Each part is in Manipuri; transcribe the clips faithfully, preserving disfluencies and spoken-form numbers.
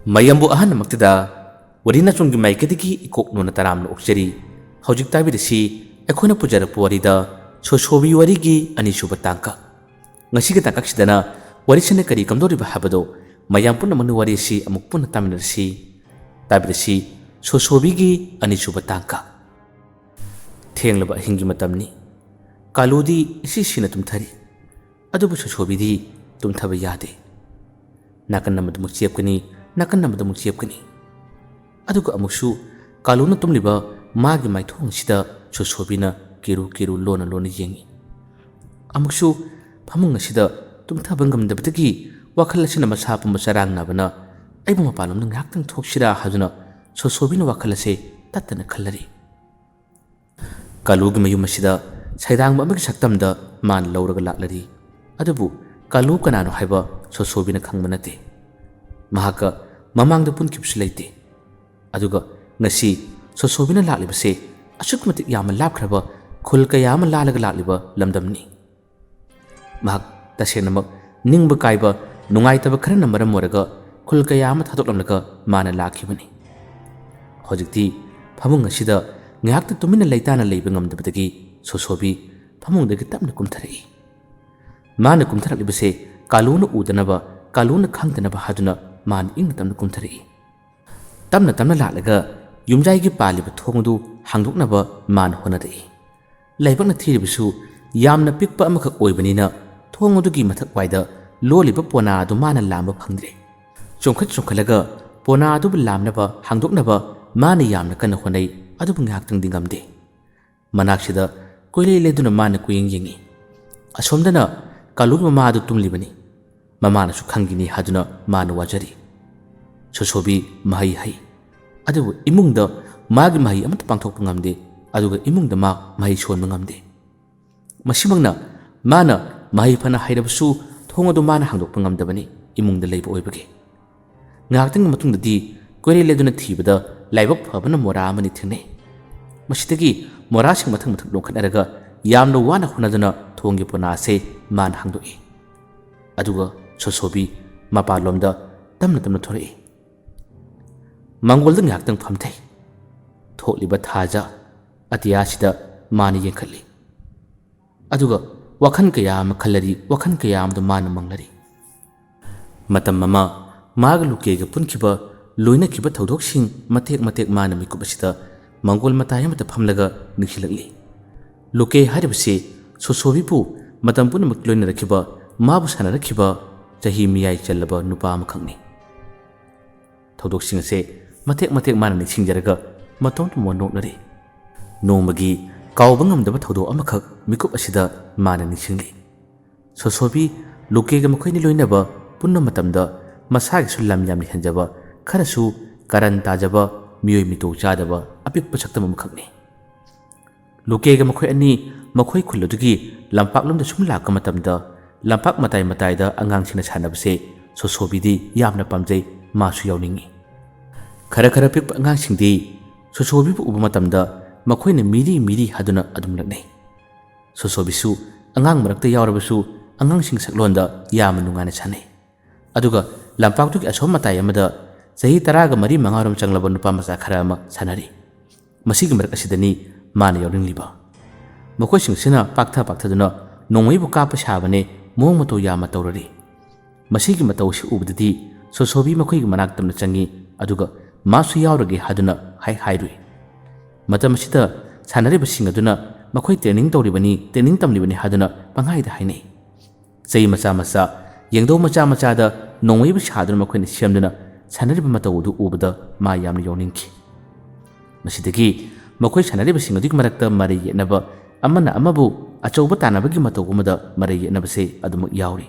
ꯃꯌꯥꯝꯕꯨ ꯑꯍꯥꯟꯕꯃꯛꯇꯗ ꯋꯥꯔꯤ ꯅꯆꯨꯝꯒꯤ ꯃꯥꯏꯀꯩꯗꯒꯤ ꯏꯀꯣꯛ ꯅꯣꯟꯅ ꯇꯔꯥꯝꯅ ꯑꯣꯛꯆꯔꯤ꯫ ꯍꯧꯖꯤꯛ ꯇꯥꯕꯤꯔꯤꯁꯤ ꯑꯩꯈꯣꯏꯅ ꯄꯨꯖꯔꯛꯄ ꯋꯥꯔꯤꯗ ꯁꯣꯁꯣꯕꯤ ꯋꯥꯔꯤꯒꯤ ꯑꯅꯤꯁꯨꯕ ꯇꯥꯡꯀꯛ꯫ ꯉꯁꯤꯒꯤ ꯇꯥꯡꯀꯛꯁꯤꯗꯅ ꯋꯥꯔꯤꯁꯤꯅ ꯀꯔꯤ ꯀꯝꯗꯧꯔꯤꯕ ꯍꯥꯏꯕꯗꯣ ꯃꯌꯥꯝ ꯄꯨꯝꯅꯃꯛꯅ ꯋꯥꯔꯤ ꯑꯁꯤ ꯑꯃꯨꯛ ꯄꯨꯟꯅ ꯇꯥꯃꯤꯟꯅꯔꯁꯤ꯫ ꯇꯥꯕꯤꯔꯁꯤ ꯁꯣꯁꯣꯕꯤꯒꯤ ꯑꯅꯤꯁꯨꯕ ꯇꯥꯡꯀꯛ꯫ ꯊꯦꯡꯂꯕ ꯑꯍꯤꯡꯒꯤ ꯃꯇꯝꯅꯤ꯫ ꯀꯥꯂꯨꯗꯤ ꯏꯁꯤ ꯁꯤꯅ ꯇꯨꯝꯊꯔꯤ꯫ ꯑꯗꯨꯕꯨ ꯁꯣꯁꯣꯕꯤꯗꯤ ꯇꯨꯝꯊꯕ ꯌꯥꯗꯦ꯫ ꯅꯥꯀꯟ ꯑꯃꯗꯃꯨꯛ ꯆꯦꯞꯀꯅꯤ, ꯅꯥꯀꯟ ꯑꯃꯗꯃꯨꯛ ꯆꯦꯞꯀꯅꯤ꯫ ꯑꯗꯨꯒ ꯑꯃꯨꯛꯁꯨ ꯀꯥꯂꯨꯅ ꯇꯨꯝꯂꯤꯕ ꯃꯥꯒꯤ ꯃꯥꯏꯊꯣꯡ ꯑꯁꯤꯗ ꯁꯣꯁꯣꯕꯤꯅ ꯀꯤꯔꯨ ꯀꯤꯔꯨ ꯂꯣꯟꯅ ꯂꯣꯟꯅ ꯌꯦꯡꯏ꯫ ꯑꯃꯨꯛꯁꯨ ꯐꯃꯨꯡ ꯑꯁꯤꯗ ꯇꯨꯝꯊꯕ ꯉꯝꯗꯕꯗꯒꯤ ꯋꯥꯈꯜ ꯑꯁꯤꯅ ꯃꯁꯥ ꯄꯨꯝꯕ ꯆꯔꯥꯡꯅꯕꯅ ꯑꯩꯕꯨ ꯃꯄꯥꯟꯂꯣꯝꯗ ꯉꯥꯏꯍꯥꯛꯇꯪ ꯊꯣꯛꯁꯤꯔꯥ ꯍꯥꯏꯗꯨꯅ ꯁꯣꯁꯣꯕꯤꯅ ꯋꯥꯈꯜ ꯑꯁꯦ ꯇꯠꯇꯅ ꯈꯜꯂꯔꯤ꯫ ꯀꯥꯂꯨꯒꯤ ꯃꯌꯨꯝ ꯑꯁꯤꯗ ꯁꯩꯗꯥꯡꯕ ꯑꯃꯒꯤ ꯁꯛꯇꯝꯗ ꯃꯥꯅ ꯂꯧꯔꯒ ꯂꯥꯛꯂꯔꯤ꯫ ꯑꯗꯨꯕꯨ ꯀꯥꯂꯨ ꯀꯅꯥꯅꯣ ꯍꯥꯏꯕ ꯁꯣꯁꯣꯕꯤꯅ ꯈꯪꯕ ꯅꯠꯇꯦ꯫ ꯃꯍꯥꯛꯀ ꯃꯃꯥꯡꯗ ꯄꯨꯟꯈꯤꯕꯁꯨ ꯂꯩꯇꯦ꯫ ꯑꯗꯨꯒ ꯉꯁꯤ ꯁꯣꯁꯣꯕꯤꯅ ꯂꯥꯛꯂꯤꯕꯁꯦ ꯑꯁꯨꯛꯀꯤ ꯃꯇꯤꯛ ꯌꯥꯝꯅ ꯂꯥꯞꯈ꯭ꯔꯕ ꯈꯨꯜ ꯀꯌꯥ ꯑꯃ ꯂꯥꯜꯂꯒ ꯂꯥꯛꯂꯤꯕ ꯂꯝꯗꯝꯅꯤ꯫ ꯃꯍꯥꯛ ꯇꯁꯦꯡꯅꯃꯛ ꯅꯤꯡꯕ ꯀꯥꯏꯕ, ꯅꯨꯡꯉꯥꯏꯇꯕ ꯈꯔꯅ ꯃꯔꯝ ꯑꯣꯏꯔꯒ ꯈꯨꯜ ꯀꯌꯥ ꯑꯃ ꯊꯥꯗꯣꯛꯂꯝꯂꯒ ꯃꯥꯅ ꯂꯥꯛꯈꯤꯕꯅꯤ꯫ ꯍꯧꯖꯤꯛꯇꯤ ꯐꯃꯨꯡ ꯑꯁꯤꯗ ꯉꯥꯏꯍꯥꯛꯇ ꯇꯨꯃꯤꯟꯅ ꯂꯩꯇꯥꯅ ꯂꯩꯕ ꯉꯝꯗꯕꯗꯒꯤ ꯁꯣꯁꯣꯕꯤ ꯐꯃꯨꯡꯗꯒꯤ ꯇꯞꯅ ꯀꯨꯝꯊꯔꯛꯏ꯫ ꯃꯥꯅ ꯀꯨꯝꯊꯔꯛꯂꯤꯕꯁꯦ ꯀꯥꯂꯨꯅ ꯎꯗꯅꯕ, ꯀꯥꯂꯨꯅ ꯈꯪꯗꯅꯕ ꯍꯥꯏꯗꯨꯅ ꯃꯥꯅ ꯏꯪꯅ ꯇꯞꯅ ꯀꯨꯝꯊꯔꯛꯏ꯫ ꯇꯞꯅ ꯇꯞꯅ ꯂꯥꯛꯂꯒ ꯌꯨꯝꯖꯥꯏꯒꯤ ꯄꯥꯜꯂꯤꯕ ꯊꯣꯡ ꯑꯗꯨ ꯍꯥꯡꯗꯣꯛꯅꯕ ꯃꯥꯅ ꯍꯣꯠꯅꯔꯛꯏ꯫ ꯂꯥꯏꯕꯛꯅ ꯊꯤꯔꯤꯕꯁꯨ ꯌꯥꯝꯅ ꯄꯤꯛꯄ ꯑꯃꯈꯛ ꯑꯣꯏꯕꯅꯤꯅ ꯊꯣꯡ ꯑꯗꯨꯒꯤ ꯃꯊꯛ ꯋꯥꯏꯗ ꯂꯣꯜꯂꯤꯕ ꯄꯣꯅꯥ ꯑꯗꯨ ꯃꯥꯅ ꯂꯥꯝꯕ ꯐꯪꯗ꯭ꯔꯦ꯫ ꯆꯣꯡꯈꯠ ꯆꯣꯡꯈꯠꯂꯒ ꯄꯣꯅꯥ ꯑꯗꯨꯕꯨ ꯂꯥꯝꯅꯕ ꯍꯥꯡꯗꯣꯛꯅꯕ ꯃꯥꯅ ꯌꯥꯝꯅ ꯀꯟꯅ ꯍꯣꯠꯅꯩ, ꯑꯗꯨꯕꯨ ꯉꯥꯏꯍꯥꯛꯇꯪꯗꯤ ꯉꯝꯗꯦ꯫ ꯃꯅꯥꯛꯁꯤꯗ ꯀꯣꯏꯂꯩ ꯂꯩꯗꯨꯅ ꯃꯥꯅ ꯀꯨꯌꯦꯡ ꯌꯦꯡꯏ꯫ ꯑꯁꯣꯝꯗꯅ ꯀꯥꯂꯨꯒꯤ ꯃꯃꯥ ꯑꯗꯨ ꯇꯨꯝꯂꯤꯕꯅꯤ꯫ ꯃꯃꯥꯅꯁꯨ ꯈꯪꯈꯤꯅꯤ ꯍꯥꯏꯗꯨꯅ ꯃꯥꯅ ꯋꯥꯖꯔꯤ꯫ ꯁꯣꯁꯣꯕꯤ ꯃꯍꯩ ꯍꯩ, ꯑꯗꯨꯕꯨ ꯏꯃꯨꯡꯗ ꯃꯥꯒꯤ ꯃꯍꯩ ꯑꯃꯠꯇ ꯄꯥꯡꯊꯣꯛꯄ ꯉꯝꯗꯦ, ꯑꯗꯨꯒ ꯏꯃꯨꯡꯗ ꯃꯥ ꯃꯍꯩ ꯁꯣꯟꯕ ꯉꯝꯗꯦ꯫ ꯃꯁꯤꯃꯛꯅ ꯃꯥꯅ ꯃꯍꯩ ꯐꯅ ꯍꯩꯔꯕꯁꯨ ꯊꯣꯡ ꯑꯗꯨ ꯃꯥꯅ ꯍꯥꯡꯗꯣꯛꯄ ꯉꯝꯗꯕꯅꯤ, ꯏꯃꯨꯡꯗ ꯂꯩꯕ ꯑꯣꯏꯕꯒꯤ꯫ ꯉꯥꯏꯍꯥꯛꯇꯪꯒꯤ ꯃꯇꯨꯡꯗꯗꯤ ꯀꯣꯏꯂꯩ ꯂꯩꯗꯨꯅ ꯊꯤꯕꯗ ꯂꯥꯏꯕꯛ ꯐꯕꯅ ꯃꯣꯔꯥ ꯑꯃꯅꯤ ꯊꯦꯡꯅꯩ꯫ ꯃꯁꯤꯗꯒꯤ ꯃꯣꯔꯥꯁꯤꯡ ꯃꯊꯪ ꯃꯊꯪ ꯂꯣꯟꯈꯠꯅꯔꯒ ꯌꯥꯝꯅ ꯋꯥꯅ ꯍꯣꯠꯅꯗꯨꯅ ꯊꯣꯡꯒꯤ ꯄꯣꯅꯥ ꯑꯁꯦ ꯃꯥꯅ ꯍꯥꯡꯗꯣꯛꯏ꯫ ꯑꯗꯨꯒ ꯁꯣꯁꯣꯕꯤ ꯃꯄꯥꯟꯂꯣꯝꯗ ꯇꯞꯅ ꯇꯞꯅ ꯊꯣꯔꯛꯏ꯫ ꯃꯥꯡꯒꯣꯜꯗ ꯉꯥꯏꯍꯥꯛꯇꯪ ꯐꯝꯊꯩ꯫ ꯊꯣꯛꯂꯤꯕ ꯊꯥꯖ ꯑꯇꯤꯌꯥꯁꯤꯗ ꯃꯥꯅ ꯌꯦꯡꯈꯠꯂꯤ꯫ ꯑꯗꯨꯒ ꯋꯥꯈꯜ ꯀꯌꯥ ꯑꯃ ꯈꯜꯂꯔꯤ, ꯋꯥꯈꯜ ꯀꯌꯥ ꯑꯃꯗ ꯃꯥꯅ ꯃꯪꯂꯔꯤ꯫ ꯃꯇꯝ ꯑꯃ ꯃꯥꯒ ꯂꯨꯀꯦꯒ ꯄꯨꯟꯈꯤꯕ, ꯂꯣꯏꯅꯈꯤꯕ ꯊꯧꯗꯣꯛꯁꯤꯡ ꯃꯇꯦꯛ ꯃꯇꯦꯛ ꯃꯥꯅ ꯃꯤꯀꯨꯞ ꯑꯁꯤꯗ ꯃꯥꯡꯒꯣꯜ ꯃꯇꯥꯏ ꯑꯃꯗ ꯐꯝꯂꯒ ꯅꯤꯡꯁꯤꯡꯂꯛꯂꯤ꯫ ꯂꯨꯀꯦ ꯍꯥꯏꯔꯤꯕꯁꯤ ꯁꯣꯁꯣꯕꯤꯕꯨ ꯃꯇꯝ ꯄꯨꯝꯅꯃꯛ ꯂꯣꯏꯅꯔꯛꯈꯤꯕ, ꯃꯥꯕꯨ ꯁꯥꯟꯅꯔꯛꯈꯤꯕ ꯆꯍꯤ ꯃꯤꯌꯥꯏ ꯆꯜꯂꯕ ꯅꯨꯄꯥ ꯑꯃꯈꯛꯅꯤ꯫ ꯊꯧꯗꯣꯛꯁꯤꯡ ꯑꯁꯦ ꯃꯇꯦꯛ ꯃꯇꯦꯛ ꯃꯥꯅ ꯅꯤꯡꯁꯤꯡꯖꯔꯒ ꯃꯇꯣꯝꯇ ꯃꯣꯟ ꯅꯣꯛꯅꯔꯤ꯫ ꯅꯣꯡꯃꯒꯤ ꯀꯥꯎꯕ ꯉꯝꯗꯕ ꯊꯧꯗꯣꯛ ꯑꯃꯈꯛ ꯃꯤꯀꯨꯞ ꯑꯁꯤꯗ ꯃꯥꯅ ꯅꯤꯡꯁꯤꯡꯂꯤ꯫ ꯁꯣꯁꯣꯕꯤ ꯂꯨꯀꯦꯒ ꯃꯈꯣꯏꯅꯤ ꯂꯣꯏꯅꯕ ꯄꯨꯟꯕ ꯃꯇꯝꯗ ꯃꯁꯥꯒꯤꯁꯨ ꯂꯝ ꯌꯥꯝꯅ ꯍꯦꯟꯖꯕ, ꯈꯔꯁꯨ ꯀꯔꯟ ꯇꯥꯖꯕ, ꯃꯤꯑꯣꯏ ꯃꯤꯇꯣ ꯆꯥꯗꯕ ꯑꯄꯤꯛꯄ ꯁꯛꯇꯝ ꯑꯃꯈꯛꯅꯤ꯫ ꯂꯨꯀꯦꯒ ꯃꯈꯣꯏ ꯑꯅꯤ ꯃꯈꯣꯏ ꯈꯨꯜ ꯑꯗꯨꯒꯤ ꯂꯝꯄꯥꯛꯂꯣꯝꯗ ꯁꯨꯝ ꯂꯥꯛꯄ ꯃꯇꯝꯗ, ꯂꯝꯄꯥꯛ ꯃꯇꯥꯏ ꯃꯇꯥꯏꯗ ꯑꯉꯥꯡꯁꯤꯡꯅ ꯁꯥꯟꯅꯕꯁꯦ ꯁꯣꯁꯣꯕꯤꯗꯤ ꯌꯥꯝꯅ ꯄꯥꯝꯖꯩ, ꯃꯥꯁꯨ ꯌꯥꯎꯅꯤꯡꯏ꯫ ꯈꯔ ꯈꯔ ꯄꯤꯛꯄ ꯑꯉꯥꯡꯁꯤꯡꯗꯤ ꯁꯣꯁꯣꯕꯤꯕꯨ ꯎꯕ ꯃꯇꯝꯗ ꯃꯈꯣꯏꯅ "ꯃꯤꯔꯤ ꯃꯤꯔꯤ" ꯍꯥꯏꯗꯨꯅ ꯑꯗꯨꯝ ꯂꯛꯅꯩ꯫ ꯁꯣꯁꯣꯕꯤꯁꯨ ꯑꯉꯥꯡ ꯃꯔꯛꯇ ꯌꯥꯎꯔꯕꯁꯨ ꯑꯉꯥꯡꯁꯤꯡ ꯁꯛꯂꯣꯟꯗ ꯌꯥꯝꯅ ꯅꯨꯡꯉꯥꯏꯅ ꯁꯥꯟꯅꯩ꯫ ꯑꯗꯨꯒ ꯂꯝꯄꯥꯛꯇꯨꯒꯤ ꯑꯁꯣꯝ ꯃꯇꯥꯏ ꯑꯃꯗ ꯆꯍꯤ ꯇꯔꯥꯒ ꯃꯔꯤ ꯃꯉꯥꯔꯣꯝ ꯆꯪꯂꯕ ꯅꯨꯄꯥ ꯃꯆꯥ ꯈꯔ ꯑꯃ ꯁꯥꯟꯅꯔꯤ꯫ ꯃꯁꯤꯒꯤ ꯃꯔꯛ ꯑꯁꯤꯗꯅꯤ ꯃꯥꯅ ꯌꯥꯎꯅꯤꯡꯂꯤꯕ꯫ ꯃꯈꯣꯏꯁꯤꯡꯁꯤꯅ ꯄꯥꯛꯊ ꯄꯥꯛꯊꯗꯨꯅ ꯅꯣꯡꯃꯩꯕꯨ ꯀꯥꯞꯄ ꯁꯥꯕꯅꯦ, ꯃꯑꯣꯡ ꯃꯇꯧ ꯌꯥꯝꯅ ꯇꯧꯔꯔꯤ꯫ ꯃꯁꯤꯒꯤ ꯃꯇꯧ ꯑꯁꯤ ꯎꯕꯗꯗꯤ ꯁꯣꯁꯣꯕꯤ ꯃꯈꯣꯏꯒꯤ ꯃꯅꯥꯛ ꯇꯝꯅ ꯆꯪꯏ, ꯑꯗꯨꯒ ꯃꯥꯁꯨ ꯌꯥꯎꯔꯒꯦ ꯍꯥꯏꯗꯨꯅ ꯍꯥꯏ ꯍꯥꯏꯔꯨꯏ꯫ ꯃꯇꯝ ꯑꯁꯤꯗ ꯁꯥꯟꯅꯔꯤꯕꯁꯤꯡ ꯑꯗꯨꯅ ꯃꯈꯣꯏ ꯇ꯭ꯔꯦꯅꯤꯡ ꯇꯧꯔꯤꯕꯅꯤ, ꯇ꯭ꯔꯦꯅꯤꯡ ꯇꯝꯂꯤꯕꯅꯤ ꯍꯥꯏꯗꯨꯅ ꯄꯪꯍꯥꯏꯗ ꯍꯥꯏꯅꯩ꯫ ꯆꯩ ꯃꯆꯥ ꯃꯆꯥ, ꯌꯦꯡꯗꯧ ꯃꯆꯥ ꯃꯆꯥꯗ ꯅꯣꯡꯃꯩꯕꯨ ꯁꯥꯗꯨꯅ ꯃꯈꯣꯏꯅ ꯁꯦꯝꯗꯨꯅ ꯁꯥꯟꯅꯔꯤꯕ ꯃꯇꯧ ꯑꯗꯨ ꯎꯕꯗ ꯃꯥ ꯌꯥꯝꯅ ꯌꯥꯎꯅꯤꯡꯈꯤ꯫ ꯃꯁꯤꯗꯒꯤ ꯃꯈꯣꯏ ꯁꯥꯟꯅꯔꯤꯕꯁꯤꯡ ꯑꯗꯨꯒꯤ ꯃꯔꯛꯇ ꯃꯔꯩ ꯌꯦꯠꯅꯕ, ꯑꯃꯅ ꯑꯃꯕꯨ ꯑꯆꯧꯕ ꯇꯥꯟꯅꯕꯒꯤ ꯃꯇꯧ ꯑꯃꯗ ꯃꯔꯩ ꯌꯦꯠꯅꯕꯁꯦ ꯑꯗꯨꯃꯛ ꯌꯥꯎꯔꯤ꯫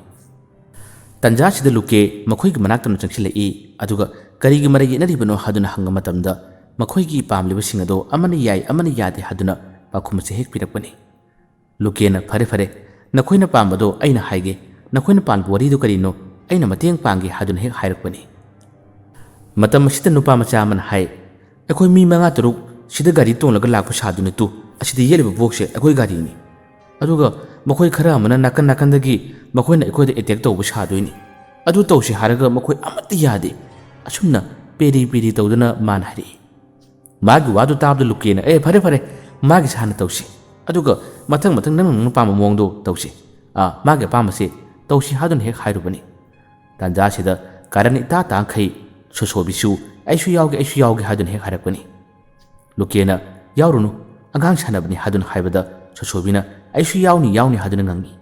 ꯇꯟꯖꯥꯁꯤꯗ ꯂꯨꯀꯦ ꯃꯈꯣꯏꯒꯤ ꯃꯅꯥꯛꯇ ꯆꯪꯁꯤꯜꯂꯛꯏ, ꯑꯗꯨꯒ "ꯀꯔꯤꯒꯤ ꯃꯔꯩ ꯌꯦꯠꯅꯔꯤꯕꯅꯣ?" ꯍꯥꯏꯗꯨꯅ ꯍꯪꯕ ꯃꯇꯝꯗ, ꯃꯈꯣꯏꯒꯤ ꯄꯥꯝꯂꯤꯕꯁꯤꯡ ꯑꯗꯣ ꯑꯃꯅ ꯌꯥꯏ, ꯑꯃꯅ ꯌꯥꯗꯦ ꯍꯥꯏꯗꯨꯅ ꯄꯥꯎꯈꯨꯝ ꯑꯁꯤ ꯍꯦꯛ ꯄꯤꯔꯛꯄꯅꯤ꯫ ꯂꯨꯀꯦꯅ, "ꯐꯔꯦ, ꯐꯔꯦ, ꯅꯈꯣꯏꯅ ꯄꯥꯝꯕꯗꯣ ꯑꯩꯅ ꯍꯥꯏꯒꯦ, ꯅꯈꯣꯏꯅ ꯄꯥꯝꯕ ꯋꯥꯔꯤꯗꯨ ꯀꯔꯤꯅꯣ? ꯑꯩꯅ ꯃꯇꯦꯡ ꯄꯥꯡꯒꯦ" ꯍꯥꯏꯗꯨꯅ ꯍꯦꯛ ꯍꯥꯏꯔꯛꯄꯅꯤ꯫ ꯃꯇꯝ ꯑꯁꯤꯗ ꯅꯨꯄꯥ ꯃꯆꯥ ꯑꯃꯅ ꯍꯥꯏ, "ꯑꯩꯈꯣꯏ ꯃꯤ ꯃꯉꯥ ꯇꯔꯨꯛ ꯁꯤꯗ ꯒꯥꯔꯤ ꯇꯣꯡꯂꯒ ꯂꯥꯛꯄ ꯁꯥꯗꯨꯅ ꯇꯨ, ꯑꯁꯤꯗ ꯌꯦꯠꯂꯤꯕ ꯕꯣꯛꯁꯁꯦ ꯑꯩꯈꯣꯏ ꯒꯥꯔꯤꯅꯤ꯫ ꯑꯗꯨꯒ ꯃꯈꯣꯏ ꯈꯔ ꯑꯃꯅ ꯅꯥꯀꯟ ꯅꯥꯀꯟꯗꯒꯤ ꯃꯈꯣꯏꯅ ꯑꯩꯈꯣꯏꯗ ꯑꯦꯇꯦꯛ ꯇꯧꯕ ꯁꯥꯗꯣꯏꯅꯤ꯫ ꯑꯗꯨ ꯇꯧꯁꯤ ꯍꯥꯏꯔꯒ ꯃꯈꯣꯏ ꯑꯃꯠꯇ ꯌꯥꯗꯦ꯫ ꯑꯁꯨꯝꯅ ꯄꯦꯔꯤ ꯄꯦꯔꯤ ꯇꯧꯗꯨꯅ ꯃꯥꯅ ꯍꯥꯏꯔꯛꯏ꯫ ꯃꯥꯒꯤ ꯋꯥꯗꯨ ꯇꯥꯕꯗ ꯂꯨꯀꯦꯅ, "ꯑꯦ, ꯐꯔꯦ, ꯐꯔꯦ, ꯃꯥꯒꯤꯁꯦ ꯍꯥꯟꯅ ꯇꯧꯁꯤ, ꯑꯗꯨꯒ ꯃꯊꯪ ꯃꯊꯪ ꯅꯪ ꯅꯪꯅ ꯄꯥꯝꯕ ꯃꯑꯣꯡꯗꯣ ꯇꯧꯁꯤ꯫ ꯑꯥ, ꯃꯥꯒꯤ ꯑꯄꯥꯝꯕꯁꯦ ꯇꯧꯁꯤ" ꯍꯥꯏꯗꯨꯅ ꯍꯦꯛ ꯍꯥꯏꯔꯨꯕꯅꯤ꯫ ꯇꯥꯟꯖꯥꯁꯤꯗ ꯀꯥꯔꯟ ꯏꯇꯥ ꯇꯥꯈꯩ ꯁꯣꯁꯣꯕꯤꯁꯨ "ꯑꯩꯁꯨ ꯌꯥꯎꯒꯦ, ꯑꯩꯁꯨ ꯌꯥꯎꯒꯦ" ꯍꯥꯏꯗꯨꯅ ꯍꯦꯛ ꯍꯥꯏꯔꯛꯄꯅꯤ꯫ ꯂꯨꯀꯦꯅ, "ꯌꯥꯎꯔꯨꯅꯨ, ꯑꯉꯥꯡ ꯁꯥꯟꯅꯕꯅꯤ" ꯍꯥꯏꯗꯨꯅ ꯍꯥꯏꯕꯗ ꯁꯣꯁꯣꯕꯤꯅ "ꯑꯩꯁꯨ ꯌꯥꯎꯅꯤ, ꯌꯥꯎꯅꯤ" ꯍꯥꯏꯗꯨꯅ ꯉꯪꯉꯤ꯫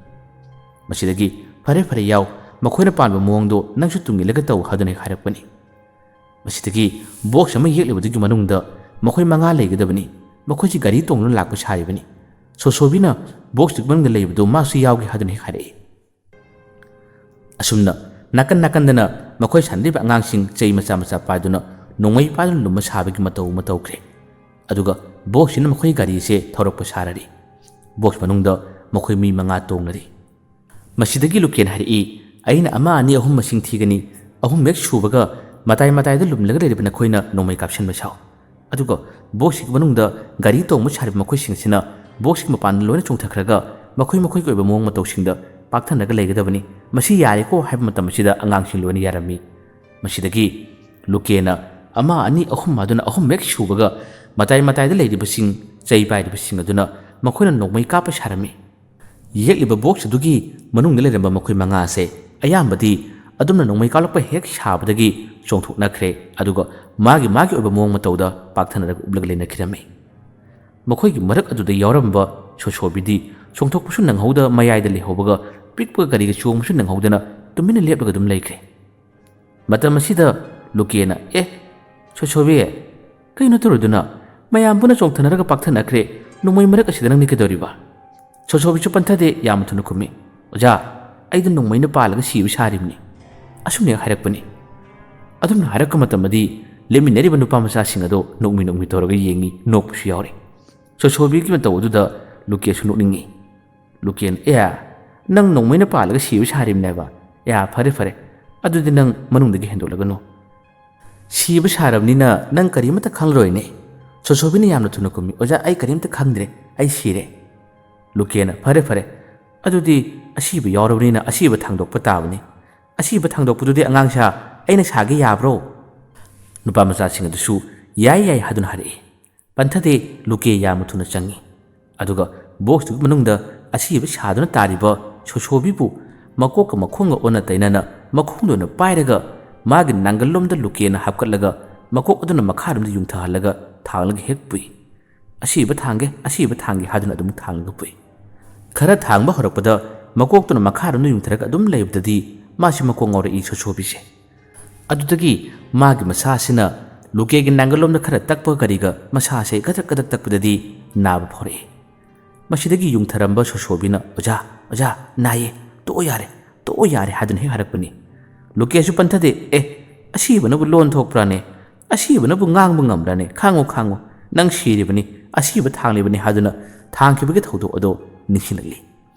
ꯃꯁꯤꯗꯒꯤ "ꯐꯔꯦ, ꯐꯔꯦ, ꯌꯥꯎ, ꯃꯈꯣꯏꯅ ꯄꯥꯝꯕ ꯃꯑꯣꯡꯗꯣ ꯅꯪꯁꯨ ꯇꯨꯡ ꯏꯜꯂꯒ ꯇꯧ" ꯍꯥꯏꯗꯨꯅ ꯍꯦꯛ ꯍꯥꯏꯔꯛꯄꯅꯤ꯫ ꯃꯁꯤꯗꯒꯤ ꯕꯣꯛꯁ ꯑꯃ ꯌꯦꯛꯂꯤꯕꯗꯨꯒꯤ ꯃꯅꯨꯡꯗ ꯃꯈꯣꯏ ꯃꯉꯥ ꯂꯩꯒꯗꯕꯅꯤ꯫ ꯃꯈꯣꯏꯁꯤ ꯒꯥꯔꯤ ꯇꯣꯡꯗꯨꯅ ꯂꯥꯛꯄ ꯁꯥꯔꯤꯕꯅꯤ꯫ ꯁꯣꯁꯣꯕꯤꯅ ꯕꯣꯛꯁꯇꯨꯒꯤ ꯃꯅꯨꯡꯗ ꯂꯩꯕꯗꯨ ꯃꯥꯁꯨ ꯌꯥꯎꯒꯦ ꯍꯥꯏꯗꯨꯅ ꯍꯦꯛ ꯍꯥꯏꯔꯛꯏ꯫ ꯑꯁꯨꯝꯅ ꯅꯥꯀꯟ ꯅꯥꯀꯟꯗꯅ ꯃꯈꯣꯏ ꯁꯥꯟꯅꯔꯤꯕ ꯑꯉꯥꯡꯁꯤꯡ ꯆꯩ ꯃꯆꯥ ꯃꯆꯥ ꯄꯥꯏꯗꯨꯅ ꯅꯣꯡꯃꯩ ꯄꯥꯏꯗꯨꯅ ꯂꯨꯝꯕ ꯁꯥꯕꯒꯤ ꯃꯇꯧ ꯑꯃ ꯇꯧꯈ꯭ꯔꯦ꯫ ꯑꯗꯨꯒ ꯕꯣꯛꯁꯁꯤꯅ ꯃꯈꯣꯏꯒꯤ ꯒꯥꯔꯤꯁꯦ ꯊꯧꯔꯛꯄ ꯁꯥꯔꯔꯤ꯫ ꯕꯣꯛꯁ ꯃꯅꯨꯡꯗ ꯃꯈꯣꯏ ꯃꯤ ꯃꯉꯥ ꯇꯣꯡꯂꯔꯤ꯫ ꯃꯁꯤꯗꯒꯤ ꯂꯨꯀꯦꯟ ꯍꯥꯏꯔꯛꯏ, "ꯑꯩꯅ ꯑꯃ, ꯑꯅꯤ, ꯑꯍꯨꯝ ꯃꯁꯤꯡ ꯊꯤꯒꯅꯤ꯫ ꯑꯍꯨꯝ ꯍꯦꯛ ꯁꯨꯕꯒ ꯃꯇꯥꯏ ꯃꯇꯥꯏꯗ ꯂꯨꯝꯂꯒ ꯂꯩꯔꯤꯕ ꯅꯈꯣꯏꯅ ꯅꯣꯡꯃꯩ ꯀꯥꯞꯁꯤꯟꯕ ꯁꯥꯎ꯫ ꯑꯗꯨꯒ ꯕꯣꯛꯁꯀꯤ ꯃꯅꯨꯡꯗ ꯒꯥꯔꯤ ꯇꯣꯡꯕ ꯁꯥꯔꯤꯕ ꯃꯈꯣꯏꯁꯤꯡꯁꯤꯅ ꯕꯣꯛꯁꯀꯤ ꯃꯄꯥꯟꯗ ꯂꯣꯏꯅ ꯆꯣꯡꯊꯈ꯭ꯔꯒ ꯃꯈꯣꯏ ꯃꯈꯣꯏꯒꯤ ꯑꯣꯏꯕ ꯃꯑꯣꯡ ꯃꯇꯧꯁꯤꯡꯗ ꯄꯥꯛꯊꯅꯔꯒ ꯂꯩꯒꯗꯕꯅꯤ꯫ ꯃꯁꯤ ꯌꯥꯔꯦꯀꯣ" ꯍꯥꯏꯕ ꯃꯇꯝ ꯑꯁꯤꯗ ꯑꯉꯥꯡꯁꯤꯡ ꯂꯣꯏꯅ ꯌꯥꯔꯝꯃꯤ꯫ ꯃꯁꯤꯗꯒꯤ ꯂꯨꯀꯦꯅ ꯑꯃ, ꯑꯅꯤ, ꯑꯍꯨꯝ ꯍꯥꯏꯗꯨꯅ ꯑꯍꯨꯝ ꯍꯦꯛ ꯁꯨꯕꯒ ꯃꯇꯥꯏ ꯃꯇꯥꯏꯗ ꯂꯩꯔꯤꯕꯁꯤꯡ, ꯆꯩ ꯄꯥꯏꯔꯤꯕꯁꯤꯡ ꯑꯗꯨꯅ ꯃꯈꯣꯏꯅ ꯅꯣꯡꯃꯩ ꯀꯥꯞꯄ ꯁꯥꯔꯝꯃꯤ꯫ ꯌꯦꯛꯂꯤꯕ ꯕꯣꯛꯁ ꯑꯗꯨꯒꯤ ꯃꯅꯨꯡꯗ ꯂꯩꯔꯝꯕ ꯃꯈꯣꯏ ꯃꯉꯥ ꯑꯁꯦ ꯑꯌꯥꯝꯕꯗꯤ ꯑꯗꯨꯝꯅ ꯅꯣꯡꯃꯩ ꯀꯥꯞꯂꯛꯄ ꯍꯦꯛ ꯁꯥꯕꯗꯒꯤ ꯆꯣꯡꯊꯣꯛꯅꯈ꯭ꯔꯦ, ꯑꯗꯨꯒ ꯃꯥꯒꯤ ꯃꯥꯒꯤ ꯑꯣꯏꯕ ꯃꯑꯣꯡ ꯃꯇꯧꯗ ꯄꯥꯛꯊꯅꯔꯒ ꯎꯞꯂꯒ ꯂꯩꯅꯈꯤꯔꯝꯃꯤ꯫ ꯃꯈꯣꯏꯒꯤ ꯃꯔꯛ ꯑꯗꯨꯗ ꯌꯥꯎꯔꯝꯕ ꯁꯣꯁꯣꯕꯤꯗꯤ ꯆꯣꯡꯊꯣꯛꯄꯁꯨ ꯅꯪꯍꯧꯗ ꯃꯌꯥꯏꯗ ꯂꯩꯍꯧꯕꯒ ꯄꯤꯛꯄ ꯒꯥꯔꯤꯒ ꯆꯣꯡꯕꯁꯨ ꯅꯪꯍꯧꯗꯅ ꯇꯨꯃꯤꯟꯅ ꯂꯦꯞꯂꯒ ꯑꯗꯨꯝ ꯂꯩꯈ꯭ꯔꯦ꯫ ꯃꯇꯝ ꯑꯁꯤꯗ ꯂꯨꯀꯦꯅ, "ꯑꯦ, ꯁꯣꯁꯣꯕꯤ, ꯀꯩꯅꯣ ꯇꯧꯔꯤꯗꯨꯅ? ꯃꯌꯥꯝ ꯄꯨꯟꯅ ꯆꯣꯡꯊꯅꯔꯒ ꯄꯥꯛꯊꯅꯈ꯭ꯔꯦ, ꯅꯣꯡꯃꯩ ꯃꯔꯛ ꯑꯁꯤꯗ ꯅꯪꯗꯤ ꯀꯩꯗꯧꯔꯤꯕ?" ꯁꯣꯁꯣꯕꯤꯁꯨ ꯄꯟꯊꯗꯦ, ꯌꯥꯝꯅ ꯊꯨꯅ ꯈꯨꯝꯃꯤ, "ꯑꯣꯖꯥ, ꯑꯩꯗꯤ ꯅꯣꯡꯃꯩꯅ ꯄꯥꯜꯂꯒ ꯁꯤꯕ ꯁꯥꯔꯤꯕꯅꯤ꯫" ꯑꯁꯨꯝꯅ ꯍꯥꯏꯔꯛꯄꯅꯤ꯫ ꯑꯗꯨꯝꯅ ꯍꯥꯏꯔꯛꯄ ꯃꯇꯝꯗꯗꯤ ꯂꯦꯞꯃꯤꯟꯅꯔꯤꯕ ꯅꯨꯄꯥ ꯃꯆꯥꯁꯤꯡ ꯑꯗꯣ ꯅꯣꯛꯃꯤ ꯅꯣꯛꯃꯤ ꯇꯧꯔꯒ ꯌꯦꯡꯉꯤ, ꯅꯣꯛꯄꯁꯨ ꯌꯥꯎꯔꯤ꯫ ꯁꯣꯁꯣꯕꯤꯒꯤ ꯃꯇꯧ ꯑꯗꯨꯗ ꯂꯨꯀꯦꯁꯨ ꯅꯣꯛꯅꯤꯡꯉꯤ꯫ ꯂꯨꯀꯦꯟ, "ꯑꯦ, ꯅꯪ ꯅꯣꯡꯃꯩꯅ ꯄꯥꯜꯂꯒ ꯁꯤꯕ ꯁꯥꯔꯤꯕꯅꯦꯕ? ꯑꯦ, ꯐꯔꯦ, ꯐꯔꯦ, ꯑꯗꯨꯗꯤ ꯅꯪ ꯃꯅꯨꯡꯗꯒꯤ ꯍꯦꯟꯗꯣꯛꯂꯒꯅꯨ꯫ ꯁꯤꯕ ꯁꯥꯔꯕꯅꯤꯅ ꯅꯪ ꯀꯔꯤꯃꯠꯇ ꯈꯪꯂꯔꯣꯏꯅꯦ꯫" ꯁꯣꯁꯣꯕꯤꯅ ꯌꯥꯝꯅ ꯊꯨꯅ ꯈꯨꯝꯃꯤ, "ꯑꯣꯖꯥ, ꯑꯩ ꯀꯔꯤꯝꯇ ꯈꯪꯗ꯭ꯔꯦ, ꯑꯩ ꯁꯤꯔꯦ꯫" ꯂꯨꯀꯦꯅ, "ꯐꯔꯦ, ꯐꯔꯦ, ꯑꯗꯨꯗꯤ ꯑꯁꯤꯕ ꯌꯥꯎꯔꯕꯅꯤꯅ ꯑꯁꯤꯕ ꯊꯥꯡꯗꯣꯛꯄ ꯇꯥꯕꯅꯤ꯫ ꯑꯁꯤꯕ ꯊꯥꯡꯗꯣꯛꯄꯗꯨꯗꯤ ꯑꯉꯥꯡꯁꯥ ꯑꯩꯅ ꯁꯥꯒꯦ ꯌꯥꯕ꯭ꯔꯣ?" ꯅꯨꯄꯥ ꯃꯆꯥꯁꯤꯡ ꯑꯗꯨꯁꯨ "ꯌꯥꯏ, ꯌꯥꯏ" ꯍꯥꯏꯗꯨꯅ ꯍꯥꯏꯔꯛꯏ꯫ ꯄꯟꯊꯗꯦ, ꯂꯨꯀꯦ ꯌꯥꯝꯅ ꯊꯨꯅ ꯆꯪꯉꯤ꯫ ꯑꯗꯨꯒ ꯕꯣꯛꯁꯇꯨꯒꯤ ꯃꯅꯨꯡꯗ ꯑꯁꯤꯕ ꯁꯥꯗꯨꯅ ꯇꯥꯔꯤꯕ ꯁꯣꯁꯣꯕꯤꯕꯨ ꯃꯀꯣꯛꯀ ꯃꯈꯣꯡꯒ ꯑꯣꯟꯅ ꯇꯩꯅꯅ ꯃꯈꯣꯡꯗ ꯑꯣꯏꯅ ꯄꯥꯏꯔꯒ ꯃꯥꯒꯤ ꯅꯥꯡꯒꯜꯂꯣꯝꯗ ꯂꯨꯀꯦꯅ ꯍꯥꯞꯀꯠꯂꯒ ꯃꯀꯣꯛ ꯑꯗꯨꯅ ꯃꯈꯥꯔꯣꯝꯗ ꯌꯨꯡꯊꯍꯜꯂꯒ ꯊꯥꯡꯂꯒ ꯍꯦꯛ ꯄꯨꯏ꯫ "ꯑꯁꯤꯕ ꯊꯥꯡꯒꯦ, ꯑꯁꯤꯕ ꯊꯥꯡꯒꯦ" ꯍꯥꯏꯗꯨꯅ ꯑꯗꯨꯝ ꯊꯥꯡꯂꯒ ꯄꯨꯏ꯫ ꯈꯔ ꯊꯥꯡꯕ ꯍꯧꯔꯛꯄꯗ ꯃꯀꯣꯛꯇꯨꯅ ꯃꯈꯥꯔꯣꯝꯗ ꯌꯨꯡꯊꯔꯒ ꯑꯗꯨꯝ ꯂꯩꯕꯗꯗꯤ ꯃꯥꯁꯤ ꯃꯀꯣꯛ ꯉꯥꯎꯔꯛꯏ ꯁꯣꯁꯣꯕꯤꯁꯦ꯫ ꯑꯗꯨꯗꯒꯤ ꯃꯥꯒꯤ ꯃꯁꯥꯁꯤꯅ ꯂꯨꯀꯦꯒꯤ ꯅꯥꯡꯒꯜꯂꯣꯝꯗ ꯈꯔ ꯇꯛꯄ ꯀꯔꯤꯒ ꯃꯁꯥꯁꯦ ꯒꯗꯛ ꯒꯗꯛ ꯇꯛꯄꯗꯗꯤ ꯅꯥꯕ ꯐꯥꯎꯔꯛꯏ꯫ ꯃꯁꯤꯗꯒꯤ ꯌꯨꯡꯊꯔꯝꯕ ꯁꯣꯁꯣꯕꯤꯅ, "ꯑꯣꯖꯥ, ꯑꯣꯖꯥ, ꯅꯥꯏꯌꯦ, ꯇꯣꯛꯑꯣ ꯌꯥꯔꯦ, ꯇꯣꯛꯑꯣ ꯌꯥꯔꯦ" ꯍꯥꯏꯗꯨꯅ ꯍꯦꯛ ꯍꯥꯏꯔꯛꯄꯅꯤ꯫ ꯂꯨꯀꯦꯁꯨ ꯄꯟꯊꯗꯦ꯫ "ꯑꯦ, ꯑꯁꯤꯕꯅꯕꯨ ꯂꯣꯟ ꯊꯣꯛꯄ꯭ꯔꯥꯅꯦ? ꯑꯁꯤꯕꯅꯕꯨ ꯉꯥꯡꯕ ꯉꯝꯕ꯭ꯔꯥꯅꯦ? ꯈꯥꯡꯉꯣ, ꯈꯥꯡꯉꯣ, ꯅꯪ ꯁꯤꯔꯤꯕꯅꯤ, ꯑꯁꯤꯕ ꯊꯥꯡꯂꯤꯕꯅꯤ" ꯍꯥꯏꯗꯨꯅ ꯊꯥꯡꯈꯤꯕꯒꯤ ꯊꯧꯗꯣꯛ ꯑꯗꯣ ꯅꯤꯡꯁꯤꯡꯂꯛꯂꯤ꯫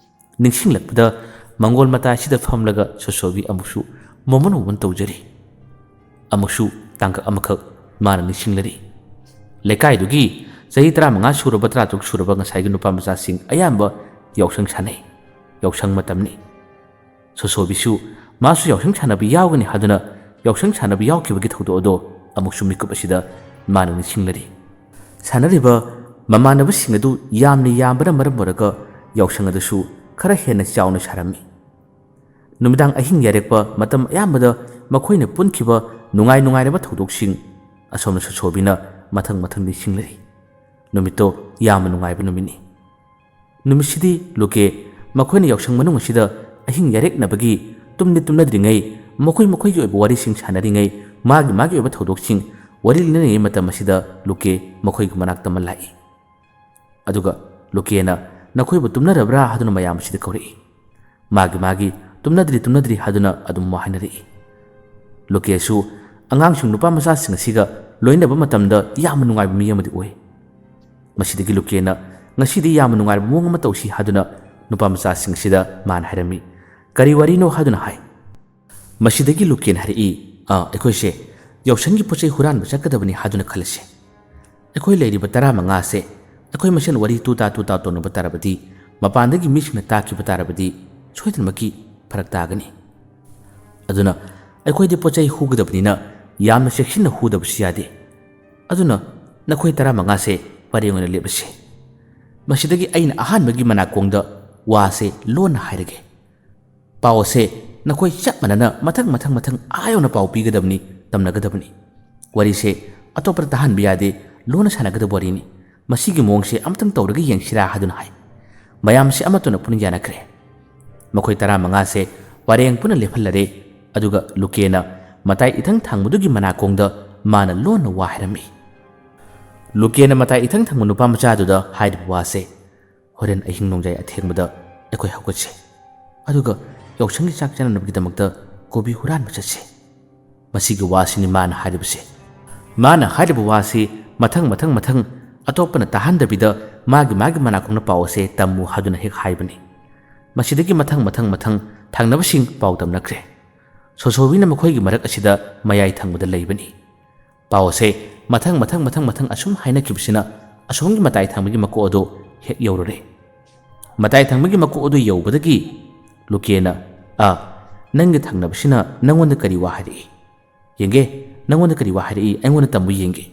ꯅꯤꯡꯁꯤꯡꯂꯛꯄꯗ ꯃꯪꯒꯣꯜ ꯃꯇꯥꯏꯁꯤꯗ ꯐꯝꯂꯒ ꯁꯣꯁꯣꯕꯤ ꯑꯃꯨꯛꯁꯨ ꯃꯣꯃꯣꯟ ꯃꯣꯃꯣꯟ ꯇꯧꯖꯔꯤ꯫ ꯑꯃꯨꯛꯁꯨ ꯇꯥꯡꯀꯛ ꯑꯃꯈꯛ ꯃꯥꯅ ꯅꯤꯡꯁꯤꯡꯂꯔꯤ꯫ ꯂꯩꯀꯥꯏꯗꯨꯒꯤ ꯆꯍꯤ ꯇꯔꯥꯃꯉꯥ ꯁꯨꯔꯕ, ꯇꯔꯥꯇꯔꯨꯛ ꯁꯨꯔꯕ ꯉꯁꯥꯏꯒꯤ ꯅꯨꯄꯥ ꯃꯆꯥꯁꯤꯡ ꯑꯌꯥꯝꯕ ꯌꯥꯎꯁꯪ ꯁꯥꯟꯅꯩ꯫ ꯌꯥꯎꯁꯪ ꯃꯇꯝꯅꯤ꯫ ꯁꯣꯁꯣꯕꯤꯁꯨ ꯃꯥꯁꯨ ꯌꯥꯎꯁꯪ ꯁꯥꯟꯅꯕ ꯌꯥꯎꯒꯅꯤ ꯍꯥꯏꯗꯨꯅ ꯌꯥꯎꯁꯪ ꯁꯥꯟꯅꯕ ꯌꯥꯎꯈꯤꯕꯒꯤ ꯊꯧꯗꯣꯛ ꯑꯗꯣ ꯑꯃꯨꯛꯁꯨ ꯃꯤꯀꯨꯞ ꯑꯁꯤꯗ ꯃꯥꯅ ꯅꯤꯡꯁꯤꯡꯂꯔꯤ꯫ ꯁꯥꯟꯅꯔꯤꯕ ꯃꯃꯥꯟꯅꯕꯁꯤꯡ ꯑꯗꯨ ꯌꯥꯝꯅ ꯌꯥꯝꯕꯅ ꯃꯔꯝ ꯑꯣꯏꯔꯒ ꯌꯥꯎꯁꯪ ꯑꯗꯨꯁꯨ ꯈꯔ ꯍꯦꯟꯅ ꯆꯥꯎꯅ ꯁꯥꯔꯝꯃꯤ꯫ ꯅꯨꯃꯤꯗꯥꯡ ꯑꯍꯤꯡ ꯌꯥꯔꯦꯛꯄ ꯃꯇꯝ ꯑꯌꯥꯝꯕꯗ ꯃꯈꯣꯏꯅ ꯄꯨꯟꯈꯤꯕ ꯅꯨꯡꯉꯥꯏ ꯅꯨꯡꯉꯥꯏꯔꯕ ꯊꯧꯗꯣꯛꯁꯤꯡ ꯑꯁꯣꯝꯅ ꯁꯣꯁꯣꯕꯤꯅ ꯃꯊꯪ ꯃꯊꯪ ꯅꯤꯡꯁꯤꯡꯂꯔꯤ꯫ ꯅꯨꯃꯤꯠꯇꯣ ꯌꯥꯝꯅ ꯅꯨꯡꯉꯥꯏꯕ ꯅꯨꯃꯤꯠꯅꯤ꯫ ꯅꯨꯃꯤꯠꯁꯤꯗꯤ ꯂꯨꯀꯦ ꯃꯈꯣꯏꯅ ꯌꯥꯎꯁꯪ ꯃꯅꯨꯡ ꯑꯁꯤꯗ ꯑꯍꯤꯡ ꯌꯥꯔꯦꯛꯅꯕꯒꯤ ꯇꯨꯝꯗꯤ ꯇꯨꯝꯅꯗ꯭ꯔꯤꯉꯩ ꯃꯈꯣꯏ ꯃꯈꯣꯏꯒꯤ ꯑꯣꯏꯕ ꯋꯥꯔꯤꯁꯤꯡ ꯁꯥꯟꯅꯔꯤꯉꯩ ꯃꯥꯒꯤ ꯃꯥꯒꯤ ꯑꯣꯏꯕ ꯊꯧꯗꯣꯛꯁꯤꯡ ꯋꯥꯔꯤ ꯂꯤꯅꯔꯤꯉꯩ ꯃꯇꯝ ꯑꯁꯤꯗ ꯂꯨꯀꯦ ꯃꯈꯣꯏꯒꯤ ꯃꯅꯥꯛꯇ ꯑꯃ ꯂꯥꯛꯏ꯫ ꯑꯗꯨꯒ ꯂꯨꯀꯦꯅ "ꯅꯈꯣꯏꯕꯨ ꯇꯨꯝꯅꯔꯕ꯭ꯔꯥ?" ꯍꯥꯏꯗꯨꯅ ꯃꯌꯥꯝ ꯑꯁꯤꯗ ꯀꯧꯔꯛꯏ꯫ ꯃꯥꯒꯤ ꯃꯥꯒꯤ "ꯇꯨꯝꯅꯗ꯭ꯔꯤ, ꯇꯨꯝꯅꯗ꯭ꯔꯤ" ꯍꯥꯏꯗꯨꯅ ꯑꯗꯨꯝ ꯋꯥ ꯍꯥꯏꯅꯔꯛꯏ꯫ ꯂꯨꯀꯦꯁꯨ ꯑꯉꯥꯡꯁꯤꯡ ꯅꯨꯄꯥ ꯃꯆꯥꯁꯤꯡ ꯑꯁꯤꯒ ꯂꯣꯏꯅꯕ ꯃꯇꯝꯗ ꯌꯥꯝꯅ ꯅꯨꯡꯉꯥꯏꯕ ꯃꯤ ꯑꯃꯗꯤ ꯑꯣꯏ꯫ ꯃꯁꯤꯗꯒꯤ ꯂꯨꯀꯦꯅ "ꯉꯁꯤꯗꯤ ꯌꯥꯝꯅ ꯅꯨꯡꯉꯥꯏꯕ ꯃꯑꯣꯡ ꯑꯃ ꯇꯧꯁꯤ" ꯍꯥꯏꯗꯨꯅ ꯅꯨꯄꯥ ꯃꯆꯥꯁꯤꯡ ꯑꯁꯤꯗ ꯃꯥꯅ ꯍꯥꯏꯔꯝꯃꯤ꯫ "ꯀꯔꯤ ꯋꯥꯔꯤꯅꯣ?" ꯍꯥꯏꯗꯨꯅ ꯍꯥꯏ꯫ ꯃꯁꯤꯗꯒꯤ ꯂꯨꯀꯦꯅ ꯍꯥꯏꯔꯛꯏ, "ꯑꯥ, ꯑꯩꯈꯣꯏꯁꯦ ꯌꯥꯎꯁꯪꯒꯤ ꯄꯣꯠ ꯆꯩ ꯍꯨꯔꯥꯟꯕ ꯆꯠꯀꯗꯕꯅꯤ ꯍꯥꯏꯗꯨꯅ ꯈꯜꯂꯁꯦ꯫ ꯑꯩꯈꯣꯏ ꯂꯩꯔꯤꯕ ꯇꯔꯥꯃꯉꯥꯁꯦ ꯑꯩꯈꯣꯏ ꯃꯁꯦꯟ ꯋꯥꯔꯤ ꯇꯨ ꯇꯥ ꯇꯨ ꯇꯥ ꯇꯧꯅꯕ ꯇꯥꯔꯕꯗꯤ, ꯃꯄꯥꯟꯗꯒꯤ ꯃꯤꯁꯤꯡꯅ ꯇꯥꯈꯤꯕ ꯇꯥꯔꯕꯗꯤ ꯁꯣꯏꯗꯅꯃꯛꯀꯤ ꯐꯔꯛ ꯇꯥꯒꯅꯤ꯫ ꯑꯗꯨꯅ ꯑꯩꯈꯣꯏꯗꯤ ꯄꯣꯠ ꯆꯩ ꯍꯨꯒꯗꯕꯅꯤꯅ ꯌꯥꯝꯅ ꯆꯦꯛꯁꯤꯟꯅ ꯍꯨꯗꯕꯁꯨ ꯌꯥꯗꯦ꯫ ꯑꯗꯨꯅ ꯅꯈꯣꯏ ꯇꯔꯥꯃꯉꯥꯁꯦ ꯄꯔꯦꯡ ꯑꯣꯏꯅ ꯂꯦꯞꯂꯁꯤ꯫ ꯃꯁꯤꯗꯒꯤ ꯑꯩꯅ ꯑꯍꯥꯟꯕꯒꯤ ꯃꯅꯥꯀꯣꯡꯗ ꯋꯥꯁꯦ ꯂꯣꯟꯅ ꯍꯥꯏꯔꯒꯦ꯫ ꯄꯥꯎ ꯑꯁꯦ ꯅꯈꯣꯏ ꯆꯞ ꯃꯥꯟꯅꯅ ꯃꯊꯪ ꯃꯊꯪ ꯃꯊꯪ ꯑꯥ ꯌꯧꯅ ꯄꯥꯎ ꯄꯤꯒꯗꯕꯅꯤ, ꯇꯝꯅꯒꯗꯕꯅꯤ꯫ ꯋꯥꯔꯤꯁꯦ ꯑꯇꯣꯞꯄꯗ ꯇꯥꯍꯟꯕ ꯌꯥꯗꯦ, ꯂꯣꯟꯅ ꯁꯥꯟꯅꯒꯗꯕ ꯋꯥꯔꯤꯅꯤ꯫ ꯃꯁꯤꯒꯤ ꯃꯑꯣꯡꯁꯦ ꯑꯃꯇꯪ ꯇꯧꯔꯒ ꯌꯦꯡꯁꯤꯔꯥ ꯍꯥꯏꯗꯨꯅ ꯍꯥꯏ꯫ ꯃꯌꯥꯝꯁꯦ ꯑꯃꯠꯇꯅ ꯄꯨꯟꯅ ꯌꯥꯅꯈ꯭ꯔꯦ꯫ ꯃꯈꯣꯏ ꯇꯔꯥꯃꯉꯥꯁꯦ ꯄꯔꯦꯡ ꯄꯨꯟꯅ ꯂꯦꯞꯍꯜꯂꯔꯦ꯫ ꯑꯗꯨꯒ ꯂꯨꯀꯦꯅ ꯃꯇꯥꯏ ꯏꯊꯪ ꯊꯪꯕꯗꯨꯒꯤ ꯃꯅꯥꯀꯣꯡꯗ ꯃꯥꯅ ꯂꯣꯟꯅ ꯋꯥ ꯍꯥꯏꯔꯝꯃꯤ꯫ ꯂꯨꯀꯦꯅ ꯃꯇꯥꯏ ꯏꯊꯪ ꯊꯪꯕ ꯅꯨꯄꯥ ꯃꯆꯥꯗꯨꯗ ꯍꯥꯏꯔꯤꯕ ꯋꯥꯁꯦ, "ꯍꯣꯔꯦꯟ ꯑꯍꯤꯡ ꯅꯣꯡꯌꯥꯏ ꯑꯊꯦꯡꯕꯗ ꯑꯩꯈꯣꯏ ꯍꯧꯒꯠꯁꯦ, ꯑꯗꯨꯒ ꯌꯥꯎꯁꯪꯒꯤ ꯆꯥꯛ ꯆꯥꯅꯅꯕꯒꯤꯗꯃꯛꯇ ꯀꯣꯕꯤ ꯍꯨꯔꯥꯟꯕ ꯆꯠꯁꯦ꯫" ꯃꯁꯤꯒꯤ ꯋꯥꯁꯤꯅꯤ ꯃꯥꯅ ꯍꯥꯏꯔꯤꯕꯁꯦ꯫ ꯃꯥꯅ ꯍꯥꯏꯔꯤꯕ ꯋꯥꯁꯤ ꯃꯊꯪ ꯃꯊꯪ ꯃꯊꯪ ꯑꯇꯣꯞꯄꯅ ꯇꯥꯍꯟꯗꯕꯤꯗ ꯃꯥꯒꯤ ꯃꯥꯒꯤ ꯃꯅꯥꯀꯣꯡꯅ ꯄꯥꯎ ꯑꯁꯦ ꯇꯝꯃꯨ ꯍꯥꯏꯗꯨꯅ ꯍꯦꯛ ꯍꯥꯏꯕꯅꯤ꯫ ꯃꯁꯤꯗꯒꯤ ꯃꯊꯪ ꯃꯊꯪ ꯃꯊꯪ ꯊꯪꯅꯕꯁꯤꯡ ꯄꯥꯎ ꯇꯝꯅꯈ꯭ꯔꯦ꯫ ꯁꯣꯁꯣꯕꯤꯅ ꯃꯈꯣꯏꯒꯤ ꯃꯔꯛ ꯑꯁꯤꯗ ꯃꯌꯥꯏ ꯊꯪꯕꯗ ꯂꯩꯕꯅꯤ꯫ ꯄꯥꯎ ꯑꯁꯦ ꯃꯊꯪ ꯃꯊꯪ ꯃꯊꯪ ꯃꯊꯪ ꯑꯁꯨꯝ ꯍꯥꯏꯅꯈꯤꯕꯁꯤꯅ ꯑꯁꯣꯝꯒꯤ ꯃꯇꯥꯏ ꯊꯪꯕꯒꯤ ꯃꯀꯣꯛ ꯑꯗꯨ ꯍꯦꯛ ꯌꯧꯔꯨꯔꯦ꯫ ꯃꯇꯥꯏ ꯊꯪꯕꯒꯤ ꯃꯀꯣꯛ ꯑꯗꯨ ꯌꯧꯕꯗꯒꯤ ꯂꯨꯀꯦꯅ, "ꯑ, ꯅꯪꯒꯤ ꯊꯪꯅꯕꯁꯤꯅ ꯅꯪꯉꯣꯟꯗ ꯀꯔꯤ ꯋꯥ ꯍꯥꯏꯔꯛꯏ? ꯌꯦꯡꯒꯦ, ꯅꯪꯉꯣꯟꯗ ꯀꯔꯤ ꯋꯥ ꯍꯥꯏꯔꯛꯏ, ꯑꯩꯉꯣꯟꯗ ꯇꯝꯃꯨ ꯌꯦꯡꯒꯦ꯫"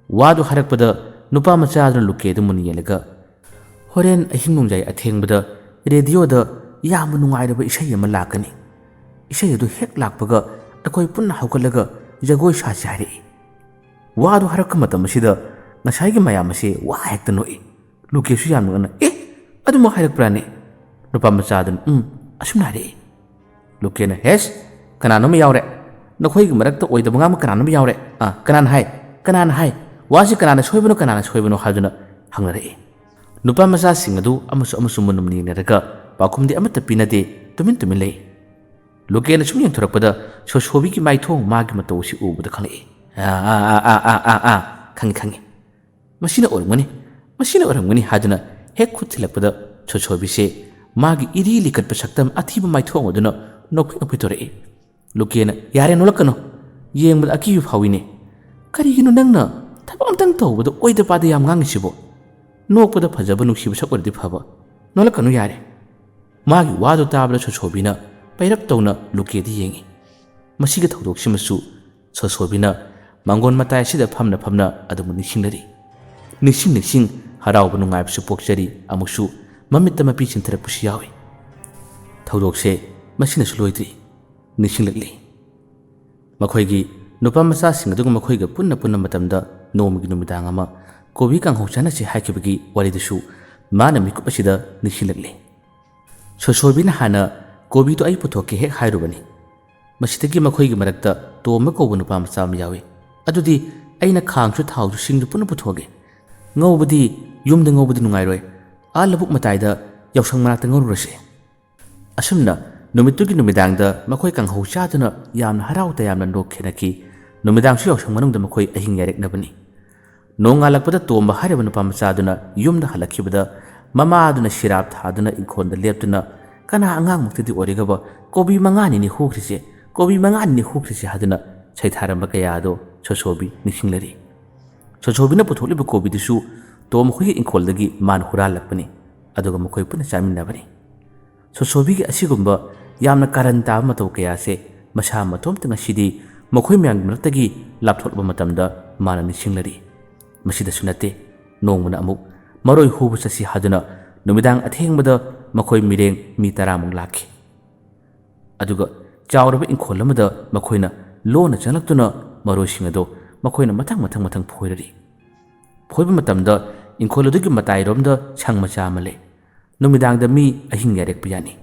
ꯋꯥꯗꯨ ꯍꯥꯏꯔꯛꯄꯗ ꯅꯨꯄꯥ ꯃꯆꯥ ꯑꯗꯨꯅ ꯂꯨꯀꯦꯗꯨ ꯃꯨꯟꯅ ꯌꯦꯡꯂꯒ, "ꯍꯣꯔꯦꯟ ꯑꯍꯤꯡ ꯅꯣꯡꯌꯥꯏ ꯑꯊꯦꯡꯕꯗ ꯔꯦꯗꯤꯑꯣꯗ ꯌꯥꯝꯅ ꯅꯨꯡꯉꯥꯏꯔꯕ ꯏꯁꯩ ꯑꯃ ꯂꯥꯛꯀꯅꯤ꯫ ꯏꯁꯩ ꯑꯗꯨ ꯍꯦꯛ ꯂꯥꯛꯄꯒ ꯑꯩꯈꯣꯏ ꯄꯨꯟꯅ ꯍꯧꯒꯠꯂꯒ ꯖꯒꯣꯏ ꯁꯥꯁꯤ" ꯍꯥꯏꯔꯛꯏ꯫ ꯋꯥꯗꯨ ꯍꯥꯏꯔꯛꯄ ꯃꯇꯝ ꯑꯁꯤꯗ ꯉꯁꯥꯏꯒꯤ ꯃꯌꯥꯝ ꯑꯁꯦ ꯋꯥ ꯍꯦꯛꯇ ꯅꯣꯛꯏ꯫ ꯂꯨꯀꯦꯁꯨ ꯌꯥꯝ ꯅꯣꯛꯅ, "ꯑꯦ, ꯑꯗꯨꯃꯛ ꯍꯥꯏꯔꯛꯄ꯭ꯔꯥꯅꯦ?" ꯅꯨꯄꯥ ꯃꯆꯥꯗꯨꯅ, "ꯎꯝ, ꯑꯁꯨꯝꯅ ꯍꯥꯏꯔꯛꯏ꯫" ꯂꯨꯀꯦꯅ, "ꯍꯦꯁ, ꯀꯅꯥꯅꯣꯝ ꯌꯥꯎꯔꯦ꯫ ꯅꯈꯣꯏꯒꯤ ꯃꯔꯛꯇ ꯑꯣꯏꯗꯕ ꯉꯥꯡꯕ ꯀꯅꯥꯅꯣꯝ ꯌꯥꯎꯔꯦ꯫ ꯑꯥ, ꯀꯅꯥꯅ ꯍꯥꯏ? ꯀꯅꯥꯅ ꯍꯥꯏ? ꯋꯥꯁꯤ ꯀꯅꯥꯅ ꯁꯣꯏꯕꯅꯣ, ꯀꯅꯥꯅ ꯁꯣꯏꯕꯅꯣ?" ꯍꯥꯏꯗꯨꯅ ꯍꯪꯅꯔꯛꯏ꯫ ꯅꯨꯄꯥ ꯃꯆꯥꯁꯤꯡ ꯑꯗꯨ ꯑꯃꯁꯨ ꯑꯃꯁꯨ ꯃꯨꯟꯅ ꯃꯨꯟꯅ ꯌꯦꯡꯅꯔꯒ ꯄꯥꯎꯈꯨꯝꯗꯤ ꯑꯃꯠꯇ ꯄꯤꯅꯗꯦ, ꯇꯨꯃꯤꯟ ꯇꯨꯃꯤꯟ ꯂꯩ꯫ ꯂꯨꯀꯦꯅ ꯁꯨꯝ ꯌꯦꯡꯊꯣꯔꯛꯄꯗ ꯁꯣꯁꯣꯕꯤꯒꯤ ꯃꯥꯏꯊꯣꯡ, ꯃꯥꯒꯤ ꯃꯇꯧ ꯑꯁꯤ ꯎꯕꯗ ꯈꯪꯂꯛꯏ꯫ "ꯑꯥ, ꯑꯥ, ꯑꯥ, ꯑꯥ, ꯑꯥ, ꯑꯥ, ꯑꯥ, ꯈꯪꯉꯤ, ꯈꯪꯉꯤ꯫ ꯃꯁꯤꯅ ꯑꯣꯏꯔꯝꯒꯅꯤ, ꯃꯁꯤꯅ ꯑꯣꯏꯔꯝꯒꯅꯤ" ꯍꯥꯏꯗꯨꯅ ꯍꯦꯛ ꯈꯨꯠ ꯊꯤꯜꯂꯛꯄꯗ ꯁꯣꯁꯣꯕꯤꯁꯦ ꯃꯥꯒꯤ ꯏꯔꯤ ꯂꯤꯀꯠꯄ ꯁꯛꯇꯝ ꯑꯊꯤꯕ ꯃꯥꯏꯊꯣꯡ ꯑꯗꯨꯅ ꯅꯣꯛꯐꯦꯠ ꯅꯣꯛꯐꯦꯠ ꯇꯧꯔꯛꯏ꯫ ꯂꯨꯀꯦꯅ, "ꯌꯥꯔꯦ, ꯅꯣꯛꯂꯛꯀꯅꯨ꯫ ꯌꯦꯡꯕꯗ ꯑꯀꯤꯕ ꯐꯥꯎꯏꯅꯦ꯫ ꯀꯔꯤꯒꯤꯅꯣ ꯅꯪꯅ ꯊꯕꯛ ꯑꯝꯇꯪ ꯇꯧꯕꯗ ꯑꯣꯏꯗ ꯄꯥꯗ ꯌꯥꯝ ꯉꯥꯡꯉꯤꯁꯤꯕꯣ? ꯅꯣꯛꯄꯗ ꯐꯖꯕ ꯅꯨꯡꯁꯤꯕ ꯁꯛ ꯑꯣꯏꯔꯗꯤ ꯐꯕ꯫ ꯅꯣꯛꯂꯛꯀꯅꯨ ꯌꯥꯔꯦ꯫" ꯃꯥꯒꯤ ꯋꯥꯗꯨ ꯇꯥꯕꯗ ꯁꯣꯁꯣꯕꯤꯅ ꯄꯩꯔꯞ ꯇꯧꯅ ꯂꯨꯀꯦꯗ ꯌꯦꯡꯉꯤ꯫ ꯃꯁꯤꯒꯤ ꯊꯧꯗꯣꯛꯁꯤꯃꯁꯨ ꯁꯣꯁꯣꯕꯤꯅ ꯃꯥꯡꯒꯣꯟ ꯃꯇꯥꯏ ꯑꯁꯤꯗ ꯐꯝꯅ ꯐꯝꯅ ꯑꯗꯨꯃꯛ ꯅꯤꯡꯁꯤꯡꯂꯔꯤ꯫ ꯅꯤꯡꯁꯤꯡ ꯅꯤꯡꯁꯤꯡ ꯍꯔꯥꯎꯕ ꯅꯨꯡꯉꯥꯏꯕꯁꯨ ꯄꯣꯛꯆꯔꯤ, ꯑꯃꯨꯛꯁꯨ ꯃꯃꯤꯠꯇ ꯃꯄꯤ ꯆꯤꯟꯊꯔꯛꯄꯁꯨ ꯌꯥꯎꯏ꯫ ꯊꯧꯗꯣꯛꯁꯦ ꯃꯁꯤꯅꯁꯨ ꯂꯣꯏꯗ꯭ꯔꯤ꯫ ꯅꯤꯡꯁꯤꯡꯂꯛꯂꯤ꯫ ꯃꯈꯣꯏꯒꯤ ꯅꯨꯄꯥ ꯃꯆꯥꯁꯤꯡ ꯑꯗꯨꯒ ꯃꯈꯣꯏꯒ ꯄꯨꯟꯅ ꯄꯨꯟꯕ ꯃꯇꯝꯗ ꯅꯣꯡꯃꯒꯤ ꯅꯨꯃꯤꯗꯥꯡ ꯑꯃ ꯀꯣꯕꯤ ꯀꯥꯡꯍꯧ ꯆꯥꯅꯁꯤ ꯍꯥꯏꯈꯤꯕꯒꯤ ꯋꯥꯔꯤꯗꯨꯁꯨ ꯃꯥꯅ ꯃꯤꯀꯨꯞ ꯑꯁꯤꯗ ꯅꯤꯡꯁꯤꯡꯂꯛꯂꯤ꯫ ꯁꯣꯁꯣꯕꯤꯅ ꯍꯥꯟꯅ ꯀꯣꯕꯤꯗꯨ ꯑꯩ ꯄꯨꯊꯣꯛꯀꯦ ꯍꯦꯛ ꯍꯥꯏꯔꯨꯕꯅꯤ꯫ ꯃꯁꯤꯗꯒꯤ ꯃꯈꯣꯏꯒꯤ ꯃꯔꯛꯇ ꯇꯣꯝꯕ ꯀꯧꯕ ꯅꯨꯄꯥ ꯃꯆꯥ ꯑꯃ ꯌꯥꯎꯏ꯫ "ꯑꯗꯨꯗꯤ ꯑꯩꯅ ꯈꯥꯡꯁꯨ ꯊꯥꯎꯁꯨ ꯁꯤꯡꯁꯨ ꯄꯨꯟꯅ ꯄꯨꯊꯣꯛꯑꯒꯦ꯫ ꯉꯧꯕꯗꯤ ꯌꯨꯝꯗ ꯉꯧꯕꯗꯤ ꯅꯨꯡꯉꯥꯏꯔꯣꯏ꯫ ꯑꯥ ꯂꯧꯕꯨꯛ ꯃꯇꯥꯏꯗ ꯌꯥꯎꯁꯪ ꯃꯅꯥꯛꯇ ꯉꯧꯔꯨꯔꯁꯦ꯫" ꯑꯁꯨꯝꯅ ꯅꯨꯃꯤꯠꯇꯨꯒꯤ ꯅꯨꯃꯤꯗꯥꯡꯗ ꯃꯈꯣꯏ ꯀꯥꯡꯍꯧ ꯆꯥꯗꯨꯅ ꯌꯥꯝꯅ ꯍꯔꯥꯎ ꯇꯌꯥꯝꯅ ꯅꯣꯛꯈꯦꯅꯈꯤ꯫ ꯅꯨꯃꯤꯗꯥꯡꯁꯨ ꯌꯥꯎꯁꯪ ꯃꯅꯨꯡꯗ ꯃꯈꯣꯏ ꯑꯍꯤꯡ ꯌꯥꯔꯦꯛꯅꯕꯅꯤ꯫ ꯅꯣꯡꯉꯥꯜꯂꯛꯄꯗ ꯇꯣꯝꯕ ꯍꯥꯏꯔꯤꯕ ꯅꯨꯄꯥ ꯃꯆꯥꯗꯨꯅ ꯌꯨꯝꯗ ꯍꯜꯂꯛꯈꯤꯕꯗ ꯃꯃꯥꯗꯨꯅ ꯁꯤꯔꯥꯞ ꯊꯥꯗꯨꯅ ꯏꯪꯈꯣꯜꯗ ꯂꯦꯞꯇꯨꯅ "ꯀꯅꯥ ꯑꯉꯥꯡꯃꯛꯇꯗꯤ ꯑꯣꯏꯔꯒꯕ ꯀꯣꯕꯤ ꯃꯉꯥꯅꯤꯅꯤ ꯍꯨꯈ꯭ꯔꯤꯁꯦ, ꯀꯣꯕꯤ ꯃꯉꯥꯅꯤꯅꯤ ꯍꯨꯈ꯭ꯔꯤꯁꯦ" ꯍꯥꯏꯗꯨꯅ ꯁꯩꯊꯥꯔꯝꯕ ꯀꯌꯥ ꯑꯗꯣ ꯁꯣꯁꯣꯕꯤ ꯅꯤꯡꯁꯤꯡꯂꯔꯤ꯫ ꯁꯣꯁꯣꯕꯤꯅ ꯄꯨꯊꯣꯛꯂꯤꯕ ꯀꯣꯕꯤꯗꯨꯁꯨ ꯇꯣꯝ ꯃꯈꯣꯏꯒꯤ ꯏꯪꯈꯣꯜꯗꯒꯤ ꯃꯥꯅ ꯍꯨꯔꯥꯜꯂꯛꯄꯅꯤ, ꯑꯗꯨꯒ ꯃꯈꯣꯏ ꯄꯨꯟꯅ ꯆꯥꯃꯤꯟꯅꯕꯅꯤ꯫ ꯁꯣꯁꯣꯕꯤꯒꯤ ꯑꯁꯤꯒꯨꯝꯕ ꯌꯥꯝꯅ ꯀꯥꯔꯟ ꯇꯥꯕ ꯃꯇꯧ ꯀꯌꯥꯁꯦ ꯃꯁꯥ ꯃꯇꯣꯝꯇ ꯉꯁꯤꯗꯤ ꯃꯈꯣꯏ ꯃꯌꯥꯝꯒꯤ ꯃꯔꯛꯇꯒꯤ ꯂꯥꯞꯊꯣꯛꯂꯕ ꯃꯇꯝꯗ ꯃꯥꯅ ꯅꯤꯡꯁꯤꯡꯂꯔꯤ꯫ ꯃꯁꯤꯗꯁꯨ ꯅꯠꯇꯦ, ꯅꯣꯡꯃꯅ ꯑꯃꯨꯛ ꯃꯔꯣꯏ ꯍꯨꯕ ꯆꯠꯁꯤ ꯍꯥꯏꯗꯨꯅ ꯅꯨꯃꯤꯗꯥꯡ ꯑꯊꯦꯡꯕꯗ ꯃꯈꯣꯏ ꯃꯤꯔꯦꯡ ꯃꯤ ꯇꯔꯥꯃꯨꯛ ꯂꯥꯛꯈꯤ꯫ ꯑꯗꯨꯒ ꯆꯥꯎꯔꯕ ꯏꯪꯈꯣꯜ ꯑꯃꯗ ꯃꯈꯣꯏꯅ ꯂꯣꯟꯅ ꯆꯪꯂꯛꯇꯨꯅ ꯃꯔꯣꯏꯁꯤꯡ ꯑꯗꯨ ꯃꯈꯣꯏꯅ ꯃꯊꯪ ꯃꯊꯪ ꯃꯊꯪ ꯐꯣꯏꯔꯔꯤ꯫ ꯐꯣꯏꯕ ꯃꯇꯝꯗ ꯏꯪꯈꯣꯜ ꯑꯗꯨꯒꯤ ꯃꯇꯥꯏꯔꯣꯝꯗ ꯁꯪ ꯃꯆꯥ ꯑꯃ ꯂꯩ꯫ ꯅꯨꯃꯤꯗꯥꯡꯗ ꯃꯤ ꯑꯍꯤꯡ ꯌꯥꯔꯦꯛꯄ ꯌꯥꯅꯤ꯫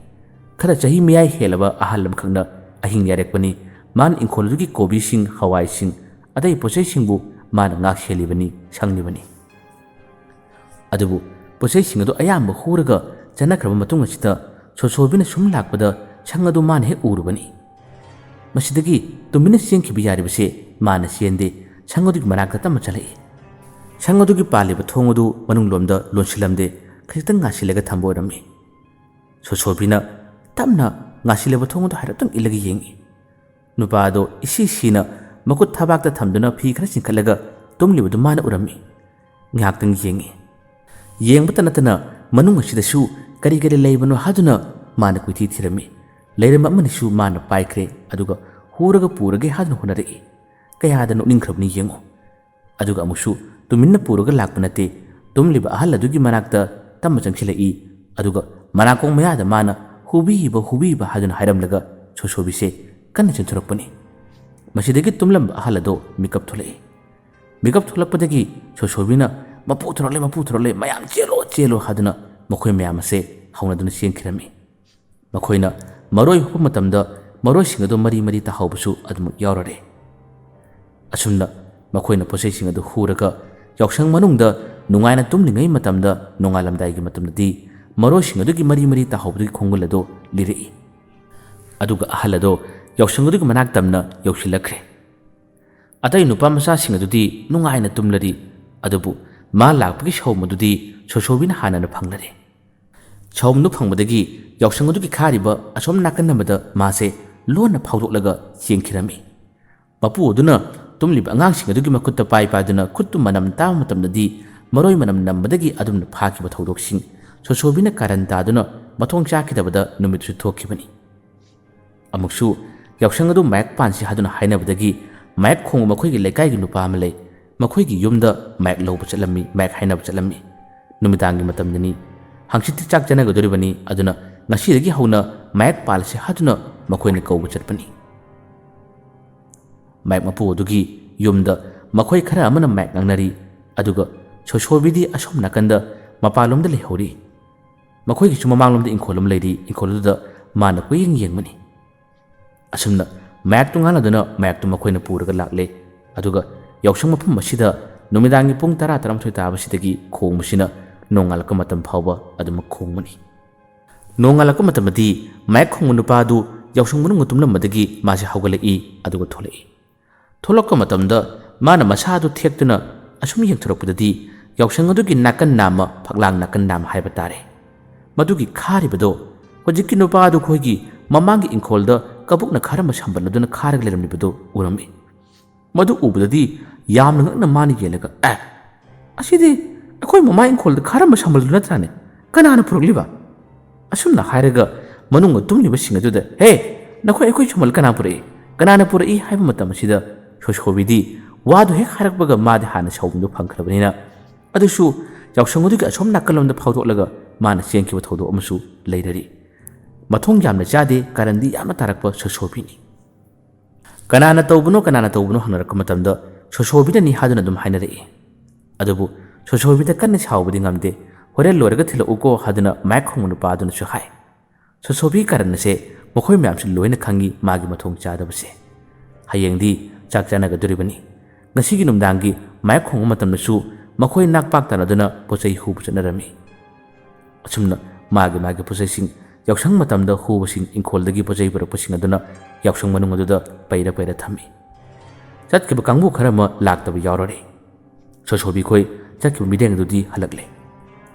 ꯈꯔ ꯆꯍꯤ ꯃꯌꯥꯏ ꯍꯦꯜꯂꯕ ꯑꯍꯜ ꯑꯃꯈꯛꯅ ꯑꯍꯤꯡ ꯌꯥꯔꯦꯛꯄꯅꯤ꯫ ꯃꯥꯅ ꯏꯪꯈꯣꯜ ꯑꯗꯨꯒꯤ ꯀꯣꯕꯤꯁꯤꯡ, ꯍꯋꯥꯏꯁꯤꯡ, ꯑꯇꯩ ꯄꯣꯠꯆꯩꯁꯤꯡꯕꯨ ꯃꯥꯅ ꯉꯥꯛ ꯁꯦꯜꯂꯤꯕꯅꯤ, ꯁꯪꯂꯤꯕꯅꯤ꯫ ꯑꯗꯨꯕꯨ ꯄꯣꯠꯆꯩꯁꯤꯡ ꯑꯗꯨ ꯑꯌꯥꯝꯕ ꯍꯨꯔꯒ ꯆꯠꯅꯈ꯭ꯔꯕ ꯃꯇꯨꯡ ꯑꯁꯤꯗ ꯁꯣꯁꯣꯕꯤꯅ ꯁꯨꯝ ꯂꯥꯛꯄꯗ ꯁꯪ ꯑꯗꯨ ꯃꯥꯅ ꯍꯦꯛ ꯎꯔꯨꯕꯅꯤ꯫ ꯃꯁꯤꯗꯒꯤ ꯇꯨꯃꯤꯟꯅ ꯆꯦꯟꯈꯤꯕ ꯌꯥꯔꯤꯕꯁꯦ ꯃꯥꯅ ꯆꯦꯟꯗꯦ, ꯁꯪ ꯑꯗꯨꯒꯤ ꯃꯅꯥꯛꯇ ꯇꯞꯅ ꯆꯠꯂꯛꯏ꯫ ꯁꯪ ꯑꯗꯨꯒꯤ ꯄꯥꯜꯂꯤꯕ ꯊꯣꯡ ꯑꯗꯨ ꯃꯅꯨꯡ ꯂꯣꯝꯗ ꯂꯣꯟꯁꯤꯜꯂꯝꯗꯦ, ꯈꯖꯤꯛꯇꯪ ꯉꯥꯁꯤꯜꯂꯒ ꯊꯝꯕ ꯑꯣꯏꯔꯝꯃꯤ꯫ ꯁꯣꯁꯣꯕꯤꯅ ꯇꯞꯅ ꯉꯥꯁꯤꯜꯂꯕ ꯊꯣꯡ ꯑꯗꯨ ꯍꯥꯏꯔꯞꯇꯪ ꯏꯜꯂꯒ ꯌꯦꯡꯉꯤ꯫ ꯅꯨꯄꯥ ꯑꯗꯣ ꯏꯁꯤ ꯁꯤꯅ ꯃꯈꯨꯠ ꯊꯕꯥꯛꯇ ꯊꯝꯗꯨꯅ ꯐꯤ ꯈꯔ ꯆꯤꯡꯈꯠꯂꯒ ꯇꯨꯝꯂꯤꯕꯗꯨ ꯃꯥꯅ ꯎꯔꯝꯃꯤ꯫ ꯉꯥꯏꯍꯥꯛꯇꯪ ꯌꯦꯡꯉꯤ꯫ ꯌꯦꯡꯕꯇ ꯅꯠꯇꯅ ꯃꯅꯨꯡ ꯑꯁꯤꯗꯁꯨ ꯀꯔꯤ ꯀꯔꯤ ꯂꯩꯕꯅꯣ ꯍꯥꯏꯗꯨꯅ ꯃꯥꯅ ꯀꯣꯏꯊꯤ ꯊꯤꯔꯝꯃꯤ꯫ ꯂꯩꯔꯝꯕ ꯑꯃꯅꯤꯁꯨ ꯃꯥꯅ ꯄꯥꯏꯈ꯭ꯔꯦ, ꯑꯗꯨꯒ ꯍꯨꯔꯒ ꯄꯨꯔꯒꯦ ꯍꯥꯏꯗꯨꯅ ꯍꯣꯠꯅꯔꯛꯏ꯫ ꯀꯌꯥꯗ ꯅꯣꯛꯅꯤꯡꯈ꯭ꯔꯕꯅꯤ ꯌꯦꯡꯉꯨ꯫ ꯑꯗꯨꯒ ꯑꯃꯨꯛꯁꯨ ꯇꯨꯃꯤꯟꯅ ꯄꯨꯔꯒ ꯂꯥꯛꯄ ꯅꯠꯇꯦ, ꯇꯨꯝꯂꯤꯕ ꯑꯍꯜ ꯑꯗꯨꯒꯤ ꯃꯅꯥꯛꯇ ꯇꯞꯅ ꯆꯪꯁꯤꯜꯂꯛꯏ꯫ ꯑꯗꯨꯒ ꯃꯅꯥꯀꯣꯡ ꯃꯌꯥꯗ ꯃꯥꯅ "ꯍꯨꯕꯤꯕ, ꯍꯨꯕꯤꯕ" ꯍꯥꯏꯗꯨꯅ ꯍꯥꯏꯔꯝꯂꯒ ꯁꯣꯁꯣꯕꯤꯁꯦ ꯀꯟꯅ ꯆꯤꯡꯊꯣꯔꯛꯄꯅꯤ꯫ ꯃꯁꯤꯗꯒꯤ ꯇꯨꯝꯂꯝꯕ ꯑꯍꯜ ꯑꯗꯣ ꯃꯤꯀꯞ ꯊꯣꯛꯂꯛꯏ꯫ ꯃꯤꯀꯞ ꯊꯣꯛꯂꯛꯄꯗꯒꯤ ꯁꯣꯁꯣꯕꯤꯅ "ꯃꯄꯨ ꯊꯣꯔꯛꯂꯦ, ꯃꯄꯨ ꯊꯣꯔꯛꯂꯦ, ꯃꯌꯥꯝ ꯆꯦꯜꯂꯣ, ꯆꯦꯜꯂꯣ" ꯍꯥꯏꯗꯨꯅ ꯃꯈꯣꯏ ꯃꯌꯥꯝ ꯑꯁꯦ ꯍꯧꯅꯗꯨꯅ ꯆꯦꯟꯈꯤꯔꯝꯃꯤ꯫ ꯃꯈꯣꯏꯅ ꯃꯔꯣꯏ ꯍꯨꯞꯄ ꯃꯇꯝꯗ ꯃꯔꯣꯏꯁꯤꯡ ꯑꯗꯨ ꯃꯔꯤ ꯃꯔꯤ ꯇꯥꯍꯧꯕꯁꯨ ꯑꯗꯨꯃꯛ ꯌꯥꯎꯔꯔꯦ꯫ ꯑꯁꯨꯝꯅ ꯃꯈꯣꯏꯅ ꯄꯣꯠꯆꯩꯁꯤꯡ ꯑꯗꯨ ꯍꯨꯔꯒ ꯌꯥꯎꯁꯪ ꯃꯅꯨꯡꯗ ꯅꯨꯡꯉꯥꯏꯅ ꯇꯨꯝꯂꯤꯉꯩ ꯃꯇꯝꯗ, ꯅꯣꯡꯉꯥꯜꯂꯝꯗꯥꯏꯒꯤ ꯃꯇꯝꯗꯗꯤ ꯃꯔꯣꯏꯁꯤꯡ ꯑꯗꯨꯒꯤ ꯃꯔꯤ ꯃꯔꯤ ꯇꯥꯍꯧꯕꯗꯨꯒꯤ ꯈꯣꯡꯒꯨꯜ ꯑꯗꯨ ꯂꯤꯔꯛꯏ꯫ ꯑꯗꯨꯒ ꯑꯍꯜ ꯑꯗꯣ ꯌꯥꯎꯁꯪ ꯑꯗꯨꯒꯤ ꯃꯅꯥꯛ ꯇꯝꯅ ꯌꯧꯁꯤꯜꯂꯛꯈ꯭ꯔꯦ꯫ ꯑꯇꯩ ꯅꯨꯄꯥ ꯃꯆꯥꯁꯤꯡ ꯑꯗꯨꯗꯤ ꯅꯨꯡꯉꯥꯏꯅ ꯇꯨꯝꯂꯔꯤ, ꯑꯗꯨꯕꯨ ꯃꯥ ꯂꯥꯛꯄꯒꯤ ꯁꯥꯎꯝ ꯑꯗꯨꯗꯤ ꯁꯣꯁꯣꯕꯤꯅ ꯍꯥꯟꯅꯅ ꯐꯪꯂꯔꯦ꯫ ꯁꯥꯎꯝꯗꯨ ꯐꯪꯕꯗꯒꯤ ꯌꯥꯎꯁꯪ ꯑꯗꯨꯒꯤ ꯈꯥꯔꯤꯕ ꯑꯁꯣꯝ ꯅꯥꯀꯟ ꯑꯃꯗ ꯃꯥꯁꯦ ꯂꯣꯟꯅ ꯐꯥꯎꯗꯣꯛꯂꯒ ꯆꯦꯟꯈꯤꯔꯝꯃꯤ꯫ ꯃꯄꯨ ꯑꯗꯨꯅ ꯇꯨꯝꯂꯤꯕ ꯑꯉꯥꯡꯁꯤꯡ ꯑꯗꯨꯒꯤ ꯃꯈꯨꯠꯇ ꯄꯥꯏ ꯄꯥꯏꯗꯨꯅ ꯈꯨꯠꯇꯨ ꯃꯅꯝ ꯇꯥꯕ ꯃꯇꯝꯗꯗꯤ ꯃꯔꯣꯏ ꯃꯅꯝ ꯅꯝꯕꯗꯒꯤ ꯑꯗꯨꯝꯅ ꯐꯥꯈꯤꯕ ꯊꯧꯗꯣꯛꯁꯤꯡ ꯁꯣꯁꯣꯕꯤꯅ ꯀꯥꯔꯟ ꯇꯥꯗꯨꯅ ꯃꯊꯣꯡ ꯆꯥꯈꯤꯗꯕꯗ ꯅꯨꯃꯤꯠꯁꯨ ꯊꯣꯛꯈꯤꯕꯅꯤ꯫ ꯑꯃꯨꯛꯁꯨ ꯌꯥꯎꯁꯪ ꯑꯗꯨ ꯃꯥꯏꯛ ꯄꯥꯟꯁꯤ ꯍꯥꯏꯗꯨꯅ ꯍꯥꯏꯅꯕꯗꯒꯤ ꯃꯥꯏꯛ ꯈꯣꯡꯕ ꯃꯈꯣꯏꯒꯤ ꯂꯩꯀꯥꯏꯒꯤ ꯅꯨꯄꯥ ꯑꯃ ꯂꯩ꯫ ꯃꯈꯣꯏꯒꯤ ꯌꯨꯝꯗ ꯃꯥꯏꯛ ꯂꯧꯕ ꯆꯠꯂꯝꯃꯤ, ꯃꯥꯏꯛ ꯍꯥꯏꯅꯕ ꯆꯠꯂꯝꯃꯤ꯫ ꯅꯨꯃꯤꯗꯥꯡꯒꯤ ꯃꯇꯝꯗꯅꯤ꯫ ꯍꯪꯆꯤꯠꯇꯤ ꯆꯥꯛ ꯆꯥꯅꯒꯗꯧꯔꯤꯕꯅꯤ, ꯑꯗꯨꯅ ꯉꯁꯤꯗꯒꯤ ꯍꯧꯅ ꯃꯥꯏꯛ ꯄꯥꯜꯂꯁꯤ ꯍꯥꯏꯗꯨꯅ ꯃꯈꯣꯏꯅ ꯀꯧꯕ ꯆꯠꯄꯅꯤ꯫ ꯃꯥꯏꯛ ꯃꯄꯨ ꯑꯗꯨꯒꯤ ꯌꯨꯝꯗ ꯃꯈꯣꯏ ꯈꯔ ꯑꯃꯅ ꯃꯥꯏꯛ ꯉꯥꯡꯅꯔꯤ, ꯑꯗꯨꯒ ꯁꯣꯁꯣꯕꯤꯗꯤ ꯑꯁꯣꯝ ꯅꯥꯀꯟꯗ ꯃꯄꯥꯟꯂꯣꯝꯗ ꯂꯩꯍꯧꯔꯤ꯫ ꯃꯈꯣꯏꯒꯤꯁꯨ ꯃꯃꯥꯡꯂꯣꯝꯗ ꯏꯪꯈꯣꯜ ꯑꯃ ꯂꯩꯔꯤ, ꯏꯪꯈꯣꯜ ꯑꯗꯨꯗ ꯃꯥꯅ ꯀꯣꯏꯌꯦꯡ ꯌꯦꯡꯕꯅꯤ꯫ ꯑꯁꯨꯝꯅ ꯃꯥꯏꯛꯇꯨ ꯉꯥꯡꯅꯗꯨꯅ ꯃꯥꯏꯛꯇꯨ ꯃꯈꯣꯏꯅ ꯄꯨꯔꯒ ꯂꯥꯛꯂꯦ꯫ ꯑꯗꯨꯒ ꯌꯥꯎꯁꯪ ꯃꯐꯝ ꯑꯁꯤꯗ ꯅꯨꯃꯤꯗꯥꯡꯒꯤ ꯄꯨꯡ ꯇꯔꯥ, ꯇꯔꯥꯃꯥꯊꯣꯏ ꯇꯥꯕꯁꯤꯗꯒꯤ ꯈꯣꯡꯕꯁꯤꯅ ꯅꯣꯡꯉꯥꯜꯂꯛꯄ ꯃꯇꯝ ꯐꯥꯎꯕ ꯑꯗꯨꯃꯛ ꯈꯣꯡꯕꯅꯤ꯫ ꯅꯣꯡꯉꯥꯜꯂꯛꯄ ꯃꯇꯝꯗꯗꯤ ꯃꯥꯏꯛ ꯈꯣꯡꯕ ꯅꯨꯄꯥ ꯑꯗꯨ ꯌꯥꯎꯁꯪ ꯃꯅꯨꯡꯗ ꯇꯨꯝꯂꯝꯕꯗꯒꯤ ꯃꯥꯁꯦ ꯍꯧꯒꯠꯂꯛꯏ, ꯑꯗꯨꯒ ꯊꯣꯛꯂꯛꯏ꯫ ꯊꯣꯛꯂꯛꯄ ꯃꯇꯝꯗ ꯃꯥꯅ ꯃꯁꯥꯗꯨ ꯊꯦꯛꯇꯨꯅ ꯑꯁꯨꯝ ꯌꯦꯡꯊꯣꯔꯛꯄꯗꯗꯤ ꯌꯥꯎꯁꯪ ꯑꯗꯨꯒꯤ ꯅꯥꯀꯟ ꯅꯥꯝꯃ, ꯐꯛꯂꯥꯡ ꯅꯥꯀꯟ ꯅꯥꯝꯃ ꯍꯥꯏꯕ ꯇꯥꯔꯦ, ꯃꯗꯨꯒꯤ ꯈꯥꯔꯤꯕꯗꯣ ꯍꯧꯖꯤꯛꯀꯤ ꯅꯨꯄꯥ ꯑꯗꯨ ꯈꯣꯏꯒꯤ ꯃꯃꯥꯡꯒꯤ ꯏꯪꯈꯣꯜꯗ ꯀꯕꯣꯛꯅ ꯈꯥꯔꯝꯕ ꯁꯝꯕꯜ ꯑꯗꯨꯅ ꯈꯥꯔꯒ ꯂꯩꯔꯝꯂꯤꯕꯗꯨ ꯎꯔꯝꯃꯤ꯫ ꯃꯗꯨ ꯎꯕꯗꯗꯤ ꯌꯥꯝꯅ ꯉꯛꯅ ꯃꯥꯅ ꯌꯦꯡꯂꯒ, "ꯑꯦ, ꯑꯁꯤꯗꯤ ꯑꯩꯈꯣꯏ ꯃꯃꯥ ꯏꯪꯈꯣꯜꯗ ꯈꯥꯔꯝꯕ ꯁꯝꯕꯜꯗꯨ ꯅꯠꯇ꯭ꯔꯥꯅꯦ? ꯀꯅꯥꯅ ꯄꯨꯔꯛꯂꯤꯕ?" ꯑꯁꯨꯝꯅ ꯍꯥꯏꯔꯒ ꯃꯅꯨꯡꯗ ꯇꯨꯝꯂꯤꯕꯁꯤꯡ ꯑꯗꯨꯗ, "ꯍꯦ, ꯅꯈꯣꯏ ꯑꯩꯈꯣꯏ ꯁꯝꯕꯜ ꯀꯅꯥ ꯄꯨꯔꯛꯏ? ꯀꯅꯥꯅ ꯄꯨꯔꯛꯏ?" ꯍꯥꯏꯕ ꯃꯇꯝ ꯑꯁꯤꯗ ꯁꯣꯁꯣꯕꯤꯗꯤ ꯋꯥꯗꯨ ꯍꯦꯛ ꯍꯥꯏꯔꯛꯄꯒ ꯃꯥꯗꯤ ꯍꯥꯟꯅ ꯁꯥꯎꯕꯗꯨ ꯐꯪꯈ꯭ꯔꯕꯅꯤꯅ, ꯑꯗꯨꯁꯨ ꯌꯥꯎꯁꯪ ꯑꯗꯨꯒꯤ ꯑꯁꯣꯝ ꯅꯥꯀꯜꯂꯣꯝꯗ ꯐꯥꯎꯗꯣꯛꯂꯒ ꯃꯥꯅ ꯆꯦꯟꯈꯤꯕ ꯊꯧꯗꯣꯛ ꯑꯃꯁꯨ ꯂꯩꯔꯔꯤ꯫ ꯃꯊꯣꯡ ꯌꯥꯝꯅ ꯆꯥꯗꯦ, ꯀꯥꯔꯟꯗꯤ ꯌꯥꯝꯅ ꯇꯥꯔꯛꯄ ꯁꯣꯁꯣꯕꯤꯅꯤ꯫ ꯀꯅꯥꯅ ꯇꯧꯕꯅꯣ, ꯀꯅꯥꯅ ꯇꯧꯕꯅꯣ ꯍꯪꯅꯔꯛꯄ ꯃꯇꯝꯗ ꯁꯣꯁꯣꯕꯤꯅꯅꯤ ꯍꯥꯏꯗꯨꯅ ꯑꯗꯨꯝ ꯍꯥꯏꯅꯔꯛꯏ꯫ ꯑꯗꯨꯕꯨ ꯁꯣꯁꯣꯕꯤꯗ ꯀꯟꯅ ꯁꯥꯎꯕꯗꯤ ꯉꯝꯗꯦ꯫ "ꯍꯣꯔꯦꯟ ꯂꯣꯏꯔꯒ ꯊꯤꯜꯂꯛꯎꯀꯣ" ꯍꯥꯏꯗꯨꯅ ꯃꯥꯏꯛ ꯈꯣꯡꯕ ꯅꯨꯄꯥ ꯑꯗꯨꯅꯁꯨ ꯍꯥꯏ꯫ ꯁꯣꯁꯣꯕꯤ ꯀꯥꯔꯟ ꯑꯁꯦ ꯃꯈꯣꯏ ꯃꯌꯥꯝꯁꯨ ꯂꯣꯏꯅ ꯈꯪꯉꯤ, ꯃꯥꯒꯤ ꯃꯊꯣꯡ ꯆꯥꯗꯕꯁꯦ꯫ ꯍꯌꯦꯡꯗꯤ ꯆꯥꯛ ꯆꯥꯅꯒꯗꯣꯔꯤꯕꯅꯤ꯫ ꯉꯁꯤꯒꯤ ꯅꯨꯡꯗꯥꯡꯒꯤ ꯃꯥꯏꯛ ꯈꯣꯡꯕ ꯃꯇꯝꯗꯁꯨ ꯃꯈꯣꯏ ꯅꯥꯛꯄꯥꯛ ꯇꯥꯟꯅꯗꯨꯅ ꯄꯣꯠ ꯆꯩ ꯍꯨꯕ ꯆꯠꯅꯔꯝꯃꯤ꯫ ꯑꯁꯨꯝꯅ ꯃꯥꯒꯤ ꯃꯥꯒꯤ ꯄꯣꯠꯆꯩꯁꯤꯡ ꯌꯥꯎꯁꯪ ꯃꯇꯝꯗ ꯍꯨꯕꯁꯤꯡ, ꯏꯪꯈꯣꯜꯗꯒꯤ ꯄꯣꯠꯆꯩ ꯄꯨꯔꯛꯄꯁꯤꯡ ꯑꯗꯨꯅ ꯌꯥꯎꯁꯪ ꯃꯅꯨꯡ ꯑꯗꯨꯗ ꯄꯩꯔ ꯄꯩꯔ ꯊꯝꯃꯤ꯫ ꯆꯠꯈꯤꯕ ꯀꯥꯡꯕꯨ ꯈꯔ ꯑꯃ ꯂꯥꯛꯇꯕ ꯌꯥꯎꯔꯔꯦ꯫ ꯁꯣꯁꯣꯕꯤ ꯈꯣꯏ ꯆꯠꯈꯤꯕ ꯃꯤꯔꯦꯡ ꯑꯗꯨꯗꯤ ꯍꯜꯂꯛꯂꯦ꯫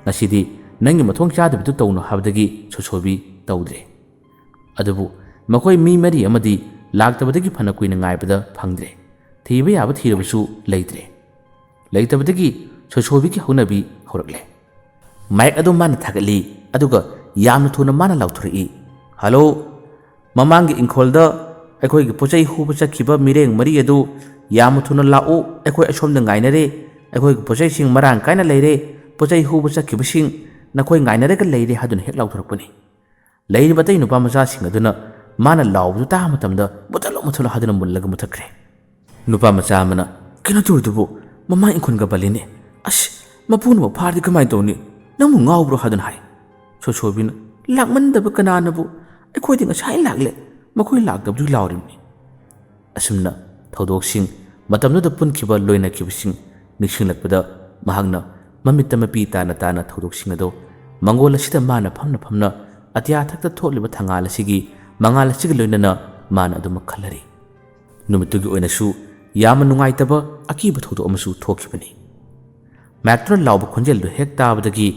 "ꯉꯁꯤꯗꯤ ꯅꯪꯒꯤ ꯃꯊꯣꯡ ꯆꯥꯗꯕꯗꯨ ꯇꯧꯅꯨ" ꯍꯥꯏꯕꯗꯒꯤ ꯁꯣꯁꯣꯕꯤ ꯇꯧꯗ꯭ꯔꯦ꯫ ꯑꯗꯨꯕꯨ ꯃꯈꯣꯏ ꯃꯤ ꯃꯔꯤ ꯑꯃꯗꯤ ꯂꯥꯛꯇꯕꯗꯒꯤ ꯐꯅ ꯀꯨꯏꯅ ꯉꯥꯏꯕꯗ ꯐꯪꯗ꯭ꯔꯦ꯫ ꯊꯤꯕ ꯌꯥꯕ ꯊꯤꯔꯕꯁꯨ ꯂꯩꯇ꯭ꯔꯦ꯫ ꯂꯩꯇꯕꯗꯒꯤ ꯁꯣꯁꯣꯕꯤꯒꯤ ꯍꯧꯅꯕꯤ ꯍꯧꯔꯛꯂꯦ꯫ ꯃꯥꯏꯛ ꯑꯗꯨ ꯃꯥꯅ ꯊꯥꯒꯠꯂꯤ, ꯑꯗꯨꯒ ꯌꯥꯝꯅ ꯊꯨꯅ ꯃꯥꯅ ꯂꯥꯎꯊꯣꯔꯛꯏ, "ꯍꯜꯂꯣ, ꯃꯃꯥꯡꯒꯤ ꯏꯪꯈꯣꯜꯗ ꯑꯩꯈꯣꯏꯒꯤ ꯄꯣꯠꯆꯩ ꯍꯨꯕ ꯆꯠꯈꯤꯕ ꯃꯤꯔꯦꯡ ꯃꯔꯤ ꯑꯗꯨ ꯌꯥꯝꯅ ꯊꯨꯅ ꯂꯥꯛꯎ, ꯑꯩꯈꯣꯏ ꯑꯁꯣꯝꯗ ꯉꯥꯏꯅꯔꯦ, ꯑꯩꯈꯣꯏꯒꯤ ꯄꯣꯠꯆꯩꯁꯤꯡ ꯃꯔꯥꯡ ꯀꯥꯏꯅ ꯂꯩꯔꯦ, ꯄꯣꯠꯆꯩ ꯍꯨꯕ ꯆꯠꯈꯤꯕꯁꯤꯡ ꯅꯈꯣꯏ ꯉꯥꯏꯅꯔꯒ ꯂꯩꯔꯦ" ꯍꯥꯏꯗꯨꯅ ꯍꯦꯛ ꯂꯥꯎꯊꯣꯔꯛꯄꯅꯤ꯫ ꯂꯩꯔꯤꯕ ꯑꯇꯩ ꯅꯨꯄꯥ ꯃꯆꯥꯁꯤꯡ ꯑꯗꯨꯅ ꯃꯥꯅ ꯂꯥꯎꯕꯗꯨ ꯇꯥꯕ ꯃꯇꯝꯗ "ꯃꯨꯊꯠꯂꯨ, ꯃꯨꯊꯠꯂꯨ" ꯍꯥꯏꯗꯨꯅ ꯃꯨꯜꯂꯒ ꯃꯨꯊꯠꯈ꯭ꯔꯦ꯫ ꯅꯨꯄꯥ ꯃꯆꯥ ꯑꯃꯅ, "ꯀꯩꯅꯣ ꯇꯧꯔꯤꯗꯨꯕꯨ? ꯃꯃꯥ ꯏꯪꯈꯣꯜꯒ ꯄꯜꯂꯤꯅꯦ꯫ ꯑꯁ, ꯃꯄꯨꯅꯕꯨ ꯐꯥꯔꯗꯤ ꯀꯃꯥꯏꯅ ꯇꯧꯅꯤ? ꯅꯪꯕꯨ ꯉꯥꯎꯕ꯭ꯔꯣ?" ꯍꯥꯏꯗꯨꯅ ꯍꯥꯏ꯫ ꯁꯣꯁꯣꯕꯤꯅ, "ꯂꯥꯛꯃꯟꯗꯕ ꯀꯅꯥꯅꯕꯨ? ꯑꯩꯈꯣꯏꯗꯤ ꯉꯁꯥꯏ ꯂꯥꯛꯂꯦ꯫ ꯃꯈꯣꯏ ꯂꯥꯛꯇꯕꯗꯨꯒꯤ ꯂꯥꯎꯔꯤꯕꯅꯤ"꯫ ꯑꯁꯨꯝꯅ ꯊꯧꯗꯣꯛꯁꯤꯡ, ꯃꯇꯝꯗꯨꯗ ꯄꯨꯟꯈꯤꯕ ꯂꯣꯏꯅꯈꯤꯕꯁꯤꯡ ꯅꯤꯡꯁꯤꯡꯂꯛꯄꯗ ꯃꯍꯥꯛꯅ ꯃꯃꯤꯠꯇ ꯃꯄꯤ ꯇꯥꯅ ꯇꯥꯅ ꯊꯧꯗꯣꯛꯁꯤꯡ ꯑꯗꯣ ꯃꯪꯒꯣꯜ ꯑꯁꯤꯗ ꯃꯥꯅ ꯐꯝꯅ ꯐꯝꯅ ꯑꯇꯤꯌꯥ ꯊꯛꯇ ꯊꯣꯛꯂꯤꯕ ꯊꯪꯒꯥꯜ ꯑꯁꯤꯒꯤ ꯃꯉꯥꯜ ꯑꯁꯤꯒ ꯂꯣꯏꯅꯅ ꯃꯥꯅ ꯑꯗꯨꯃꯛ ꯈꯜꯂꯔꯤ꯫ ꯅꯨꯃꯤꯠꯇꯨꯒꯤ ꯑꯣꯏꯅꯁꯨ ꯌꯥꯝꯅ ꯅꯨꯡꯉꯥꯏꯇꯕ ꯑꯀꯤꯕ ꯊꯧꯗꯣꯛ ꯑꯃꯁꯨ ꯊꯣꯛꯈꯤꯕꯅꯤ꯫ ꯃꯥꯏꯛꯇꯨꯅ ꯂꯥꯎꯕ ꯈꯣꯟꯖꯦꯜꯗꯨ ꯍꯦꯛ ꯇꯥꯕꯗꯒꯤ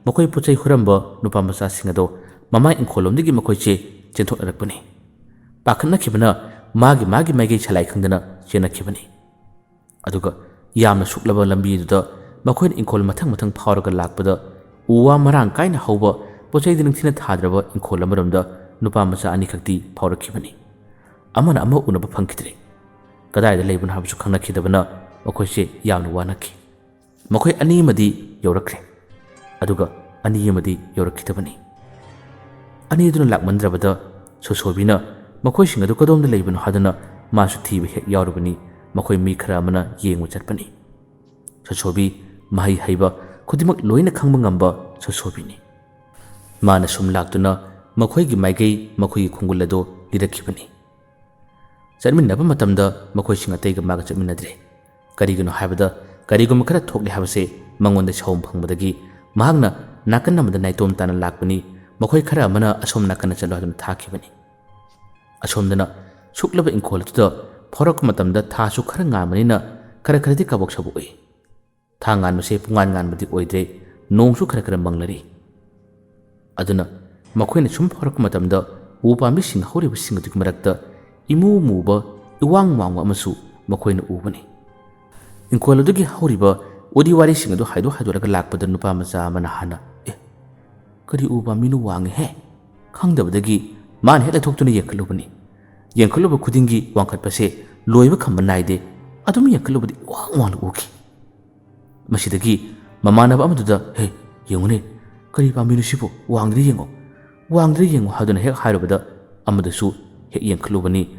ꯃꯈꯣꯏ ꯄꯣꯠꯆꯩ ꯍꯨꯔꯝꯕ ꯅꯨꯄꯥ ꯃꯆꯥꯁꯤꯡ ꯑꯗꯣ ꯃꯃꯥ ꯏꯪꯈꯣꯜꯂꯣꯝꯗꯒꯤ ꯃꯈꯣꯏꯁꯦ ꯆꯦꯟꯊꯣꯛꯅꯔꯛꯄꯅꯤ꯫ ꯄꯥꯈꯠꯅꯈꯤꯕꯅ ꯃꯥꯒꯤ ꯃꯥꯒꯤ ꯃꯥꯏꯀꯩ ꯁꯂꯥꯏ ꯈꯪꯗꯅ ꯆꯦꯟꯅꯈꯤꯕꯅꯤ꯫ ꯑꯗꯨꯒ ꯌꯥꯝꯅ ꯁꯨꯛꯂꯕ ꯂꯝꯕꯤꯗꯨꯗ ꯃꯈꯣꯏꯅ ꯏꯪꯈꯣꯜ ꯃꯊꯪ ꯃꯊꯪ ꯐꯥꯎꯔꯒ ꯂꯥꯛꯄꯗ ꯎ ꯋꯥ ꯃꯔꯥꯡ ꯀꯥꯏꯅ ꯍꯧꯕ, ꯄꯣꯠꯆꯩꯗ ꯅꯤꯡꯊꯤꯅ ꯊꯥꯗ꯭ꯔꯕ ꯏꯪꯈꯣꯜ ꯑꯃꯔꯣꯝꯗ ꯅꯨꯄꯥ ꯃꯆꯥ ꯑꯅꯤꯈꯛꯇꯤ ꯐꯥꯎꯔꯛꯈꯤꯕꯅꯤ꯫ ꯑꯃꯅ ꯑꯃ ꯎꯅꯕ ꯐꯪꯈꯤꯗ꯭ꯔꯦ꯫ ꯀꯗꯥꯏꯗ ꯂꯩꯕꯅꯣ ꯍꯥꯏꯕꯁꯨ ꯈꯪꯅꯈꯤꯗꯕꯅ ꯃꯈꯣꯏꯁꯦ ꯌꯥꯝꯅ ꯋꯥꯅꯈꯤ꯫ ꯃꯈꯣꯏ ꯑꯅꯤ ꯑꯃꯗꯤ ꯌꯧꯔꯛꯈ꯭ꯔꯦ, ꯑꯗꯨꯒ ꯑꯅꯤ ꯑꯃꯗꯤ ꯌꯧꯔꯛꯈꯤꯗꯕꯅꯤ꯫ ꯑꯅꯤꯗꯨꯅ ꯂꯥꯛꯃꯟꯗ꯭ꯔꯕꯗ ꯁꯣꯁꯣꯕꯤꯅ ꯃꯈꯣꯏꯁꯤꯡ ꯑꯗꯨ ꯀꯗꯣꯝꯗ ꯂꯩꯕꯅꯣ ꯍꯥꯏꯗꯨꯅ ꯃꯥꯁꯨ ꯊꯤꯕ ꯍꯦꯛ ꯌꯥꯎꯔꯨꯕꯅꯤ꯫ ꯃꯈꯣꯏ ꯃꯤ ꯈꯔ ꯑꯃꯅ ꯌꯦꯡꯕ ꯆꯠꯄꯅꯤ꯫ ꯁꯣꯁꯣꯕꯤ ꯃꯍꯩ ꯍꯩꯕ, ꯈꯨꯗꯤꯡꯃꯛ ꯂꯣꯏꯅ ꯈꯪꯕ ꯉꯝꯕ ꯁꯣꯁꯣꯕꯤꯅꯤ꯫ ꯃꯥꯅ ꯁꯨꯝ ꯂꯥꯛꯇꯨꯅ ꯃꯈꯣꯏꯒꯤ ꯃꯥꯏꯀꯩ, ꯃꯈꯣꯏꯒꯤ ꯈꯣꯡꯒꯨꯜ ꯑꯗꯨ ꯂꯤꯔꯛꯈꯤꯕꯅꯤ꯫ ꯆꯠꯃꯤꯟꯅꯕ ꯃꯇꯝꯗ ꯃꯈꯣꯏꯁꯤꯡ ꯑꯇꯩꯒ ꯃꯥꯒ ꯆꯠꯃꯤꯟꯅꯗ꯭ꯔꯦ꯫ ꯀꯔꯤꯒꯤꯅꯣ ꯍꯥꯏꯕꯗ ꯀꯔꯤꯒꯨꯝꯕ ꯈꯔ ꯊꯣꯛꯂꯦ ꯍꯥꯏꯕꯁꯦ ꯃꯉꯣꯟꯗ ꯁꯥꯎꯝ ꯐꯪꯕꯗꯒꯤ ꯃꯍꯥꯛꯅ ꯅꯥꯀꯟ ꯑꯃꯗ ꯅꯥꯏꯇꯣꯝ ꯇꯥꯅ ꯂꯥꯛꯄꯅꯤ꯫ ꯃꯈꯣꯏ ꯈꯔ ꯑꯃꯅ ꯑꯁꯣꯝ ꯅꯥꯀꯟꯗ ꯆꯠꯂꯣ ꯍꯥꯏꯗꯨꯅ ꯊꯥꯈꯤꯕꯅꯤ꯫ ꯑꯁꯣꯝꯗꯅ ꯁꯨꯛꯂꯕ ꯏꯪꯈꯣꯜ ꯑꯗꯨꯗ ꯐꯥꯎꯔꯛꯄ ꯃꯇꯝꯗ ꯊꯥꯁꯨ ꯈꯔ ꯉꯥꯟꯕꯅꯤꯅ ꯈꯔ ꯈꯔꯗꯤ ꯀꯥꯕꯛ ꯁꯥꯕꯣꯛꯏ꯫ ꯊꯥ ꯉꯥꯟꯕꯁꯦ ꯄꯨꯡꯉꯥꯟ ꯉꯥꯟꯕꯗꯤ ꯑꯣꯏꯗ꯭ꯔꯦ, ꯅꯣꯡꯁꯨ ꯈꯔ ꯈꯔ ꯃꯪꯂꯔꯤ꯫ ꯑꯗꯨꯅ ꯃꯈꯣꯏꯅ ꯁꯨꯝ ꯐꯥꯎꯔꯛꯄ ꯃꯇꯝꯗ ꯎ ꯄꯥꯝꯕꯤꯁꯤꯡ ꯍꯧꯔꯤꯕꯁꯤꯡ ꯑꯗꯨꯒꯤ ꯃꯔꯛꯇ ꯏꯃꯨ ꯃꯨꯕ, ꯏꯋꯥꯡ ꯋꯥꯡꯕ ꯑꯃꯁꯨ ꯃꯈꯣꯏꯅ ꯎꯕꯅꯤ꯫ ꯏꯪꯈꯣꯜ ꯑꯗꯨꯒꯤ ꯍꯧꯔꯤꯕ ꯎꯔꯤ ꯋꯥꯔꯤꯁꯤꯡ ꯑꯗꯨ ꯍꯥꯏꯗꯣꯛ ꯍꯥꯏꯗꯣꯛꯂꯒ ꯂꯥꯛꯄꯗ ꯅꯨꯄꯥ ꯃꯆꯥ ꯑꯃꯅ ꯍꯥꯟꯅ, "ꯑꯦ, ꯀꯔꯤ ꯎ ꯄꯥꯝꯕꯤꯅꯣ ꯋꯥꯡꯉꯤꯍꯦ?" ꯈꯪꯗꯕꯗꯒꯤ ꯃꯥꯅ ꯍꯦꯛ ꯂꯩꯊꯣꯛꯇꯨꯅ ꯌꯦꯡꯈꯠꯂꯨꯕꯅꯤ꯫ ꯌꯦꯡꯈꯠꯂꯨꯕ ꯈꯨꯗꯤꯡꯒꯤ ꯋꯥꯡꯈꯠꯄꯁꯦ ꯂꯣꯏꯕ ꯈꯝꯕ ꯅꯥꯏꯗꯦ꯫ ꯑꯗꯨꯝ ꯌꯦꯡꯈꯠꯂꯨꯕꯗ ꯏꯋꯥꯡ ꯋꯥꯡꯅ ꯎꯈꯤ꯫ ꯃꯁꯤꯗꯒꯤ ꯃꯃꯥꯟꯅꯕ ꯑꯃꯗꯨꯗ, "ꯍꯦ, ꯌꯦꯡꯉꯨꯅꯦ, ꯀꯔꯤ ꯄꯥꯝꯕꯤꯅꯣ ꯁꯤꯕꯨ? ꯋꯥꯡꯗ꯭ꯔꯤ ꯌꯦꯡꯉꯣ, ꯋꯥꯡꯗ꯭ꯔꯤ ꯌꯦꯡꯉꯣ" ꯍꯥꯏꯗꯨꯅ ꯍꯦꯛ ꯍꯥꯏꯔꯨꯕꯗ ꯑꯃꯗꯨꯁꯨ ꯍꯦꯛ ꯌꯦꯡꯈꯠꯂꯨꯕꯅꯤ꯫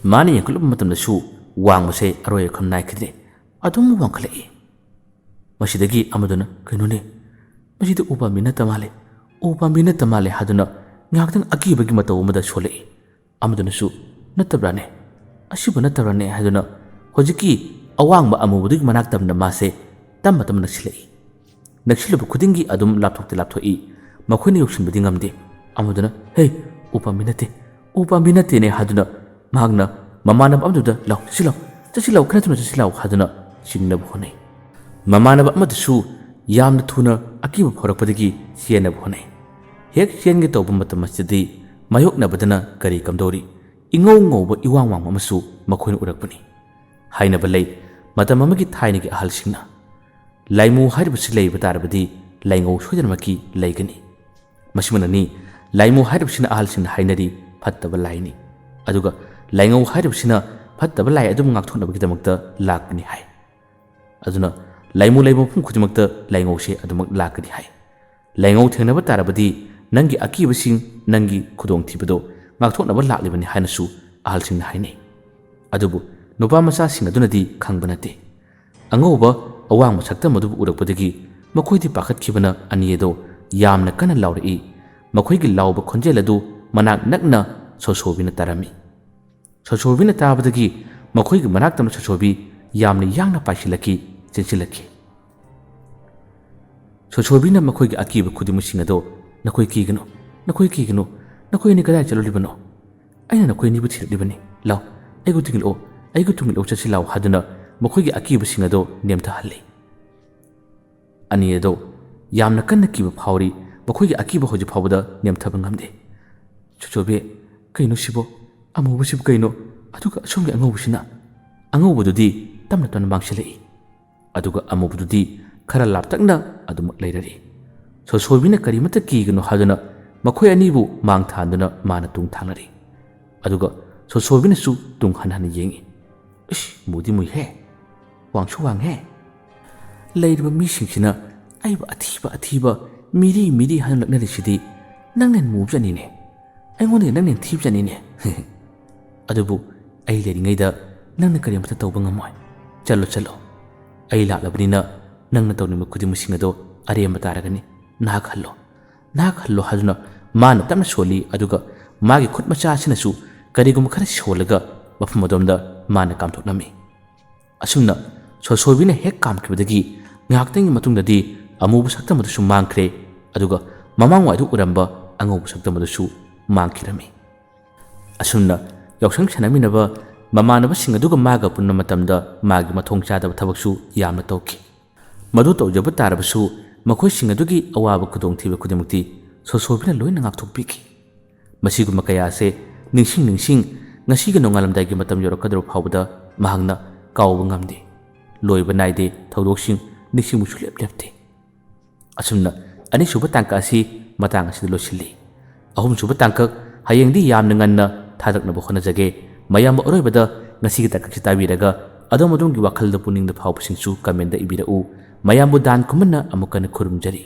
ꯃꯥꯅ ꯌꯦꯡꯈꯠꯂꯨꯕ ꯃꯇꯝꯗꯁꯨ ꯋꯥꯡꯕꯁꯦ ꯑꯔꯣꯏ ꯑꯈꯝ ꯅꯥꯏꯈꯤꯗ꯭ꯔꯦ, ꯑꯗꯨꯝ ꯋꯥꯡꯈꯠꯂꯛꯏ꯫ ꯃꯁꯤꯗꯒꯤ ꯑꯃꯗꯨꯅ, "ꯀꯩꯅꯣꯅꯦ, ꯃꯁꯤꯗꯤ ꯎ ꯄꯥꯝꯕꯤ ꯅꯠꯇ ꯃꯥꯜꯂꯦ, ꯎ ꯄꯥꯝꯕꯤ ꯅꯠꯇ ꯃꯥꯜꯂꯦ" ꯍꯥꯏꯗꯨꯅ ꯉꯥꯏꯍꯥꯛꯇꯪ ꯑꯀꯤꯕꯒꯤ ꯃꯇꯧ ꯑꯃꯗ ꯁꯣꯜꯂꯛꯏ꯫ ꯑꯃꯗꯨꯅꯁꯨ, "ꯅꯠꯇꯕ꯭ꯔꯥꯅꯦ? ꯑꯁꯤꯕꯨ ꯅꯠꯇꯕ꯭ꯔꯥꯅꯦ?" ꯍꯥꯏꯗꯨꯅ ꯍꯧꯖꯤꯛꯀꯤ ꯑꯋꯥꯡꯕ ꯑꯃꯨꯕꯗꯨꯒꯤ ꯃꯅꯥꯛ ꯇꯝꯅ ꯃꯥꯁꯦ ꯇꯞꯅ ꯇꯞꯅ ꯅꯛꯁꯤꯜꯂꯛꯏ꯫ ꯅꯛꯁꯤꯜꯂꯨꯕ ꯈꯨꯗꯤꯡꯒꯤ ꯑꯗꯨꯝ ꯂꯥꯞꯊꯣꯛꯇꯤ ꯂꯥꯞꯊꯣꯛꯏ꯫ ꯃꯈꯣꯏꯅ ꯌꯧꯁꯤꯟꯕꯗꯤ ꯉꯝꯗꯦ꯫ ꯑꯃꯗꯨꯅ, "ꯍꯦ, ꯎ ꯄꯥꯝꯕꯤ ꯅꯠꯇꯦ, ꯎ ꯄꯥꯝꯕꯤ ꯅꯠꯇꯦꯅꯦ" ꯍꯥꯏꯗꯨꯅ ꯃꯍꯥꯛꯅ ꯃꯃꯥꯟꯅꯕ ꯑꯃꯗꯨꯗ, "ꯂꯥꯎ, ꯆꯠꯁꯤ ꯂꯥꯎ, ꯆꯠꯁꯤ ꯂꯥꯎ, ꯈꯔ ꯊꯨꯅ ꯆꯠꯁꯤ ꯂꯥꯎ" ꯍꯥꯏꯗꯨꯅ ꯆꯤꯡꯅꯕ ꯍꯣꯠꯅꯩ꯫ ꯃꯃꯥꯟꯅꯕ ꯑꯃꯗꯨꯁꯨ ꯌꯥꯝꯅ ꯊꯨꯅ ꯑꯀꯤꯕ ꯐꯥꯎꯔꯛꯄꯗꯒꯤ ꯆꯦꯟꯅꯕ ꯍꯣꯠꯅꯩ꯫ ꯍꯦꯛ ꯆꯦꯟꯒꯦ ꯇꯧꯕ ꯃꯇꯝ ꯑꯁꯤꯗꯗꯤ ꯃꯥꯌꯣꯛꯅꯕꯗꯅ ꯀꯔꯤ ꯀꯝꯗꯧꯔꯤ? ꯏꯉꯧ ꯉꯧꯕ ꯏꯋꯥꯡ ꯋꯥꯡꯕ ꯑꯃꯁꯨ ꯃꯈꯣꯏꯅ ꯎꯔꯛꯄꯅꯤ꯫ ꯍꯥꯏꯅꯕ ꯂꯩ, ꯃꯇꯝ ꯑꯃꯒꯤ ꯊꯥꯏꯅꯒꯤ ꯑꯍꯜꯁꯤꯡꯅ, "ꯂꯥꯏꯃꯨ ꯍꯥꯏꯔꯤꯕꯁꯤ ꯂꯩꯕ ꯇꯥꯔꯕꯗꯤ ꯂꯥꯏꯉꯧ ꯁꯣꯏꯗꯅꯃꯛꯀꯤ ꯂꯩꯒꯅꯤ"꯫ ꯃꯁꯤꯃꯛꯅꯅꯤ ꯂꯥꯏꯃꯨ ꯍꯥꯏꯔꯤꯕꯁꯤꯅ ꯑꯍꯜꯁꯤꯡꯅ ꯍꯥꯏꯅꯔꯤ ꯐꯠꯇꯕ ꯂꯥꯏꯅꯤ꯫ ꯑꯗꯨꯒ ꯂꯥꯏꯉꯧ ꯍꯥꯏꯔꯤꯕꯁꯤꯅ ꯐꯠꯇꯕ ꯂꯥꯏ ꯑꯗꯨꯕꯨ ꯉꯥꯛꯊꯣꯛꯅꯕꯒꯤꯗꯃꯛꯇ ꯂꯥꯛꯄꯅꯤ ꯍꯥꯏ꯫ ꯑꯗꯨꯅ ꯂꯥꯏꯃꯨ ꯂꯩꯕ ꯃꯐꯝ ꯈꯨꯗꯤꯡꯃꯛꯇ ꯂꯥꯏꯉꯧꯁꯦ ꯑꯗꯨꯃꯛ ꯂꯥꯛꯀꯅꯤ ꯍꯥꯏ꯫ ꯂꯥꯏꯉꯧ ꯊꯦꯡꯅꯕ ꯇꯥꯔꯕꯗꯤ ꯅꯪꯒꯤ ꯑꯀꯤꯕꯁꯤꯡ, ꯅꯪꯒꯤ ꯈꯨꯗꯣꯡꯊꯤꯕꯗꯣ ꯉꯥꯛꯊꯣꯛꯅꯕ ꯂꯥꯛꯂꯤꯕꯅꯤ ꯍꯥꯏꯅꯁꯨ ꯑꯍꯜꯁꯤꯡꯅ ꯍꯥꯏꯅꯩ꯫ ꯑꯗꯨꯕꯨ ꯅꯨꯄꯥ ꯃꯆꯥꯁꯤꯡ ꯑꯗꯨꯅꯗꯤ ꯈꯪꯕ ꯅꯠꯇꯦ꯫ ꯑꯉꯧꯕ ꯑꯋꯥꯡꯕ ꯁꯛꯇꯝ ꯑꯗꯨꯕꯨ ꯎꯔꯛꯄꯗꯒꯤ ꯃꯈꯣꯏꯗꯤ ꯄꯥꯈꯠꯈꯤꯕꯅ ꯑꯅꯤ ꯑꯗꯣ ꯌꯥꯝꯅ ꯀꯟꯅ ꯂꯥꯎꯔꯛꯏ꯫ ꯃꯈꯣꯏꯒꯤ ꯂꯥꯎꯕ ꯈꯣꯟꯖꯦꯜ ꯑꯗꯨ ꯃꯅꯥꯛ ꯅꯛꯅ ꯁꯣꯁꯣꯕꯤꯅ ꯇꯥꯔꯝꯃꯤ꯫ ꯁꯣꯁꯣꯕꯤꯅ ꯇꯥꯕꯗꯒꯤ ꯃꯈꯣꯏꯒꯤ ꯃꯅꯥꯛꯇ ꯁꯣꯁꯣꯕꯤ ꯌꯥꯝꯅ ꯌꯥꯡꯅ ꯄꯥꯏꯁꯤꯜꯂꯛꯈꯤ, ꯆꯦꯟꯁꯤꯜꯂꯛꯈꯤ꯫ ꯁꯣꯁꯣꯕꯤꯅ ꯃꯈꯣꯏꯒꯤ ꯑꯀꯤꯕ ꯈꯨꯗꯤꯡꯃꯛꯁꯤꯡ ꯑꯗꯣ, "ꯅꯈꯣꯏ ꯀꯤꯒꯅꯨ, ꯅꯈꯣꯏ ꯀꯤꯒꯅꯨ, ꯅꯈꯣꯏ ꯑꯅꯤ ꯀꯗꯥꯏ ꯆꯠꯂꯨꯔꯤꯕꯅꯣ? ꯑꯩꯅ ꯅꯈꯣꯏ ꯑꯅꯤꯕꯨ ꯊꯤꯔꯛꯂꯤꯕꯅꯤ꯫ ꯂꯥꯎ, ꯑꯩꯒ ꯇꯨꯡꯏꯜꯂꯛꯑꯣ, ꯑꯩꯒ ꯇꯨꯡꯏꯜꯂꯛꯑꯣ, ꯆꯠꯁꯤ ꯂꯥꯎ" ꯍꯥꯏꯗꯨꯅ ꯃꯈꯣꯏꯒꯤ ꯑꯀꯤꯕꯁꯤꯡ ꯑꯗꯣ ꯅꯦꯝꯊꯍꯜꯂꯤ꯫ ꯑꯅꯤ ꯑꯗꯣ ꯌꯥꯝꯅ ꯀꯟꯅ ꯀꯤꯕ ꯐꯥꯎꯔꯤ꯫ ꯃꯈꯣꯏꯒꯤ ꯑꯀꯤꯕ ꯍꯧꯖꯤꯛ ꯐꯥꯎꯕꯗ ꯅꯦꯝꯊꯕ ꯉꯝꯗꯦ꯫ "ꯁꯣꯁꯣꯕꯤ, ꯀꯩꯅꯣ ꯁꯤꯕꯣ? ꯑꯃꯨꯕꯁꯤꯕꯨ ꯀꯩꯅꯣ? ꯑꯗꯨꯒ ꯑꯁꯣꯝꯒꯤ ꯑꯉꯧꯕꯁꯤꯅ?" ꯑꯉꯧꯕꯗꯨꯗꯤ ꯇꯞꯅ ꯇꯞꯅ ꯃꯥꯡꯁꯤꯜꯂꯛꯏ꯫ ꯑꯗꯨꯒ ꯑꯃꯨꯕꯗꯨꯗꯤ ꯈꯔ ꯂꯥꯞꯇꯛꯅ ꯑꯗꯨꯃꯛ ꯂꯩꯔꯔꯤ꯫ ꯁꯣꯁꯣꯕꯤꯅ ꯀꯔꯤꯃꯠꯇ ꯀꯤꯒꯅꯨ ꯍꯥꯏꯗꯨꯅ ꯃꯈꯣꯏ ꯑꯅꯤꯕꯨ ꯃꯥꯡ ꯊꯥꯟꯗꯨꯅ ꯃꯥꯅ ꯇꯨꯡ ꯊꯥꯡꯅꯔꯤ꯫ ꯑꯗꯨꯒ ꯁꯣꯁꯣꯕꯤꯅꯁꯨ ꯇꯨꯡ ꯍꯟ ꯍꯟꯅ ꯌꯦꯡꯏ꯫ "ꯏꯁ, ꯃꯨꯗꯤ ꯃꯨꯏꯍꯦ, ꯋꯥꯡꯁꯨ ꯋꯥꯡꯍꯦ꯫ ꯂꯩꯔꯤꯕ ꯃꯤꯁꯤꯡꯁꯤꯅ ꯑꯩꯕꯨ ꯑꯊꯤꯕ, ꯑꯊꯤꯕ, ꯃꯤꯔꯤ, ꯃꯤꯔꯤ ꯍꯥꯏꯅ ꯂꯛꯅꯔꯤꯁꯤꯗꯤ ꯅꯪꯅ ꯍꯦꯟꯅ ꯃꯨꯕꯖꯥꯠꯅꯤꯅꯦ꯫ ꯑꯩꯉꯣꯟꯗꯒꯤ ꯅꯪꯅ ꯍꯦꯟꯅ ꯊꯤꯕꯖꯥꯠꯅꯤꯅꯦ꯫ ꯑꯗꯨꯕꯨ ꯑꯩ ꯂꯩꯔꯤꯉꯩꯗ ꯅꯪꯅ ꯀꯔꯤꯃꯠꯇ ꯇꯧꯕ ꯉꯝꯃꯣꯏ꯫ ꯆꯠꯂꯣ, ꯆꯠꯂꯣ꯫ ꯑꯩ ꯂꯥꯛꯂꯕꯅꯤꯅ ꯅꯪꯅ ꯇꯧꯅꯤꯡꯕ ꯈꯨꯗꯤꯡꯃꯛꯁꯤꯡ ꯑꯗꯣ ꯑꯔꯦꯝꯕ ꯇꯥꯔꯒꯅꯤ꯫ ꯅꯥꯍꯛꯍꯜꯂꯣ, ꯅꯥꯍꯛꯍꯜꯂꯣ" ꯍꯥꯏꯗꯨꯅ ꯃꯥꯅ ꯇꯞꯅ ꯁꯣꯜꯂꯤ꯫ ꯑꯗꯨꯒ ꯃꯥꯒꯤ ꯈꯨꯠ ꯃꯆꯥ ꯑꯁꯤꯅꯁꯨ ꯀꯔꯤꯒꯨꯝꯕ ꯈꯔ ꯁꯣꯜꯂꯒ ꯃꯐꯝ ꯑꯗꯣꯝꯗ ꯃꯥꯅ ꯀꯥꯝꯊꯣꯛꯂꯝꯃꯤ꯫ ꯑꯁꯨꯝꯅ ꯁꯣꯁꯣꯕꯤꯅ ꯍꯦꯛ ꯀꯥꯝꯈꯤꯕꯗꯒꯤ ꯉꯥꯏꯍꯥꯛꯇꯪꯒꯤ ꯃꯇꯨꯡꯗꯗꯤ ꯑꯃꯨꯕ ꯁꯛꯇꯝ ꯑꯗꯨꯁꯨ ꯃꯥꯡꯈ꯭ꯔꯦ꯫ ꯑꯗꯨꯒ ꯃꯃꯥꯡꯋꯥꯏꯗ ꯎꯔꯝꯕ ꯑꯉꯧꯕ ꯁꯛꯇꯝ ꯑꯗꯨꯁꯨ ꯃꯥꯡꯈꯤꯔꯝꯃꯤ꯫ ꯑꯁꯨꯝꯅ ꯌꯥꯎꯁꯪ ꯁꯥꯟꯅꯃꯤꯟꯅꯕ ꯃꯃꯥꯟꯅꯕꯁꯤꯡ ꯑꯗꯨꯒ ꯃꯥꯒ ꯄꯨꯟꯕ ꯃꯇꯝꯗ ꯃꯥꯒꯤ ꯃꯊꯣꯡ ꯆꯥꯗꯕ ꯊꯕꯛꯁꯨ ꯌꯥꯝꯅ ꯇꯧꯈꯤ꯫ ꯃꯗꯨ ꯇꯧꯖꯕ ꯇꯥꯔꯕꯁꯨ ꯃꯈꯣꯏꯁꯤꯡ ꯑꯗꯨꯒꯤ ꯑꯋꯥꯕ ꯈꯨꯗꯣꯡꯊꯤꯕ ꯈꯨꯗꯤꯡꯃꯛꯇꯤ ꯁꯣꯁꯣꯕꯤꯅ ꯂꯣꯏꯅ ꯉꯥꯛꯊꯣꯛꯄꯤꯈꯤ꯫ ꯃꯁꯤꯒꯨꯝꯕ ꯀꯌꯥ ꯑꯁꯦ ꯅꯤꯡꯁꯤꯡ ꯅꯤꯡꯁꯤꯡ ꯉꯁꯤꯒꯤ ꯅꯣꯡꯉꯥꯜꯂꯝꯗꯥꯏꯒꯤ ꯃꯇꯝ ꯌꯧꯔꯛꯀꯗꯧꯔꯕ ꯐꯥꯎꯕꯗ ꯃꯍꯥꯛꯅ ꯀꯥꯎꯕ ꯉꯝꯗꯦ꯫ ꯂꯣꯏꯕ ꯅꯥꯏꯗꯦ ꯊꯧꯗꯣꯛꯁꯤꯡ ꯅꯤꯡꯁꯤꯡꯕꯁꯨ ꯂꯦꯞ ꯂꯦꯞꯇꯦ꯫ ꯑꯁꯨꯝꯅ ꯑꯅꯤꯁꯨꯕ ꯇꯥꯡꯀꯛ ꯑꯁꯤ ꯃꯇꯥꯡ ꯑꯁꯤꯗ ꯂꯣꯏꯁꯤꯜꯂꯤ꯫ ꯑꯍꯨꯝꯁꯨꯕ ꯇꯥꯡꯀꯛ ꯍꯌꯦꯡꯗꯤ ꯌꯥꯝꯅ ꯉꯟꯅ ꯊꯥꯔꯛꯅꯕ ꯍꯣꯠꯅꯖꯒꯦ꯫ ꯃꯌꯥꯝ ꯑꯔꯣꯏꯕꯗ ꯉꯁꯤꯒꯤ ꯇꯥꯡꯀꯛꯁꯤ ꯇꯥꯕꯤꯔꯒ ꯑꯗꯣꯝ ꯑꯗꯣꯝꯒꯤ ꯋꯥꯈꯜꯗ ꯄꯨꯛꯅꯤꯡꯗ ꯐꯥꯎꯕꯁꯤꯡꯁꯨ comment ꯏꯕꯤꯔꯛꯎ꯫ ꯃꯌꯥꯝꯕꯨ ꯗꯥꯟ ꯈꯨꯃꯟꯅ ꯑꯃꯨꯛ ꯍꯟꯅ ꯈꯨꯔꯨꯝꯖꯔꯤ꯫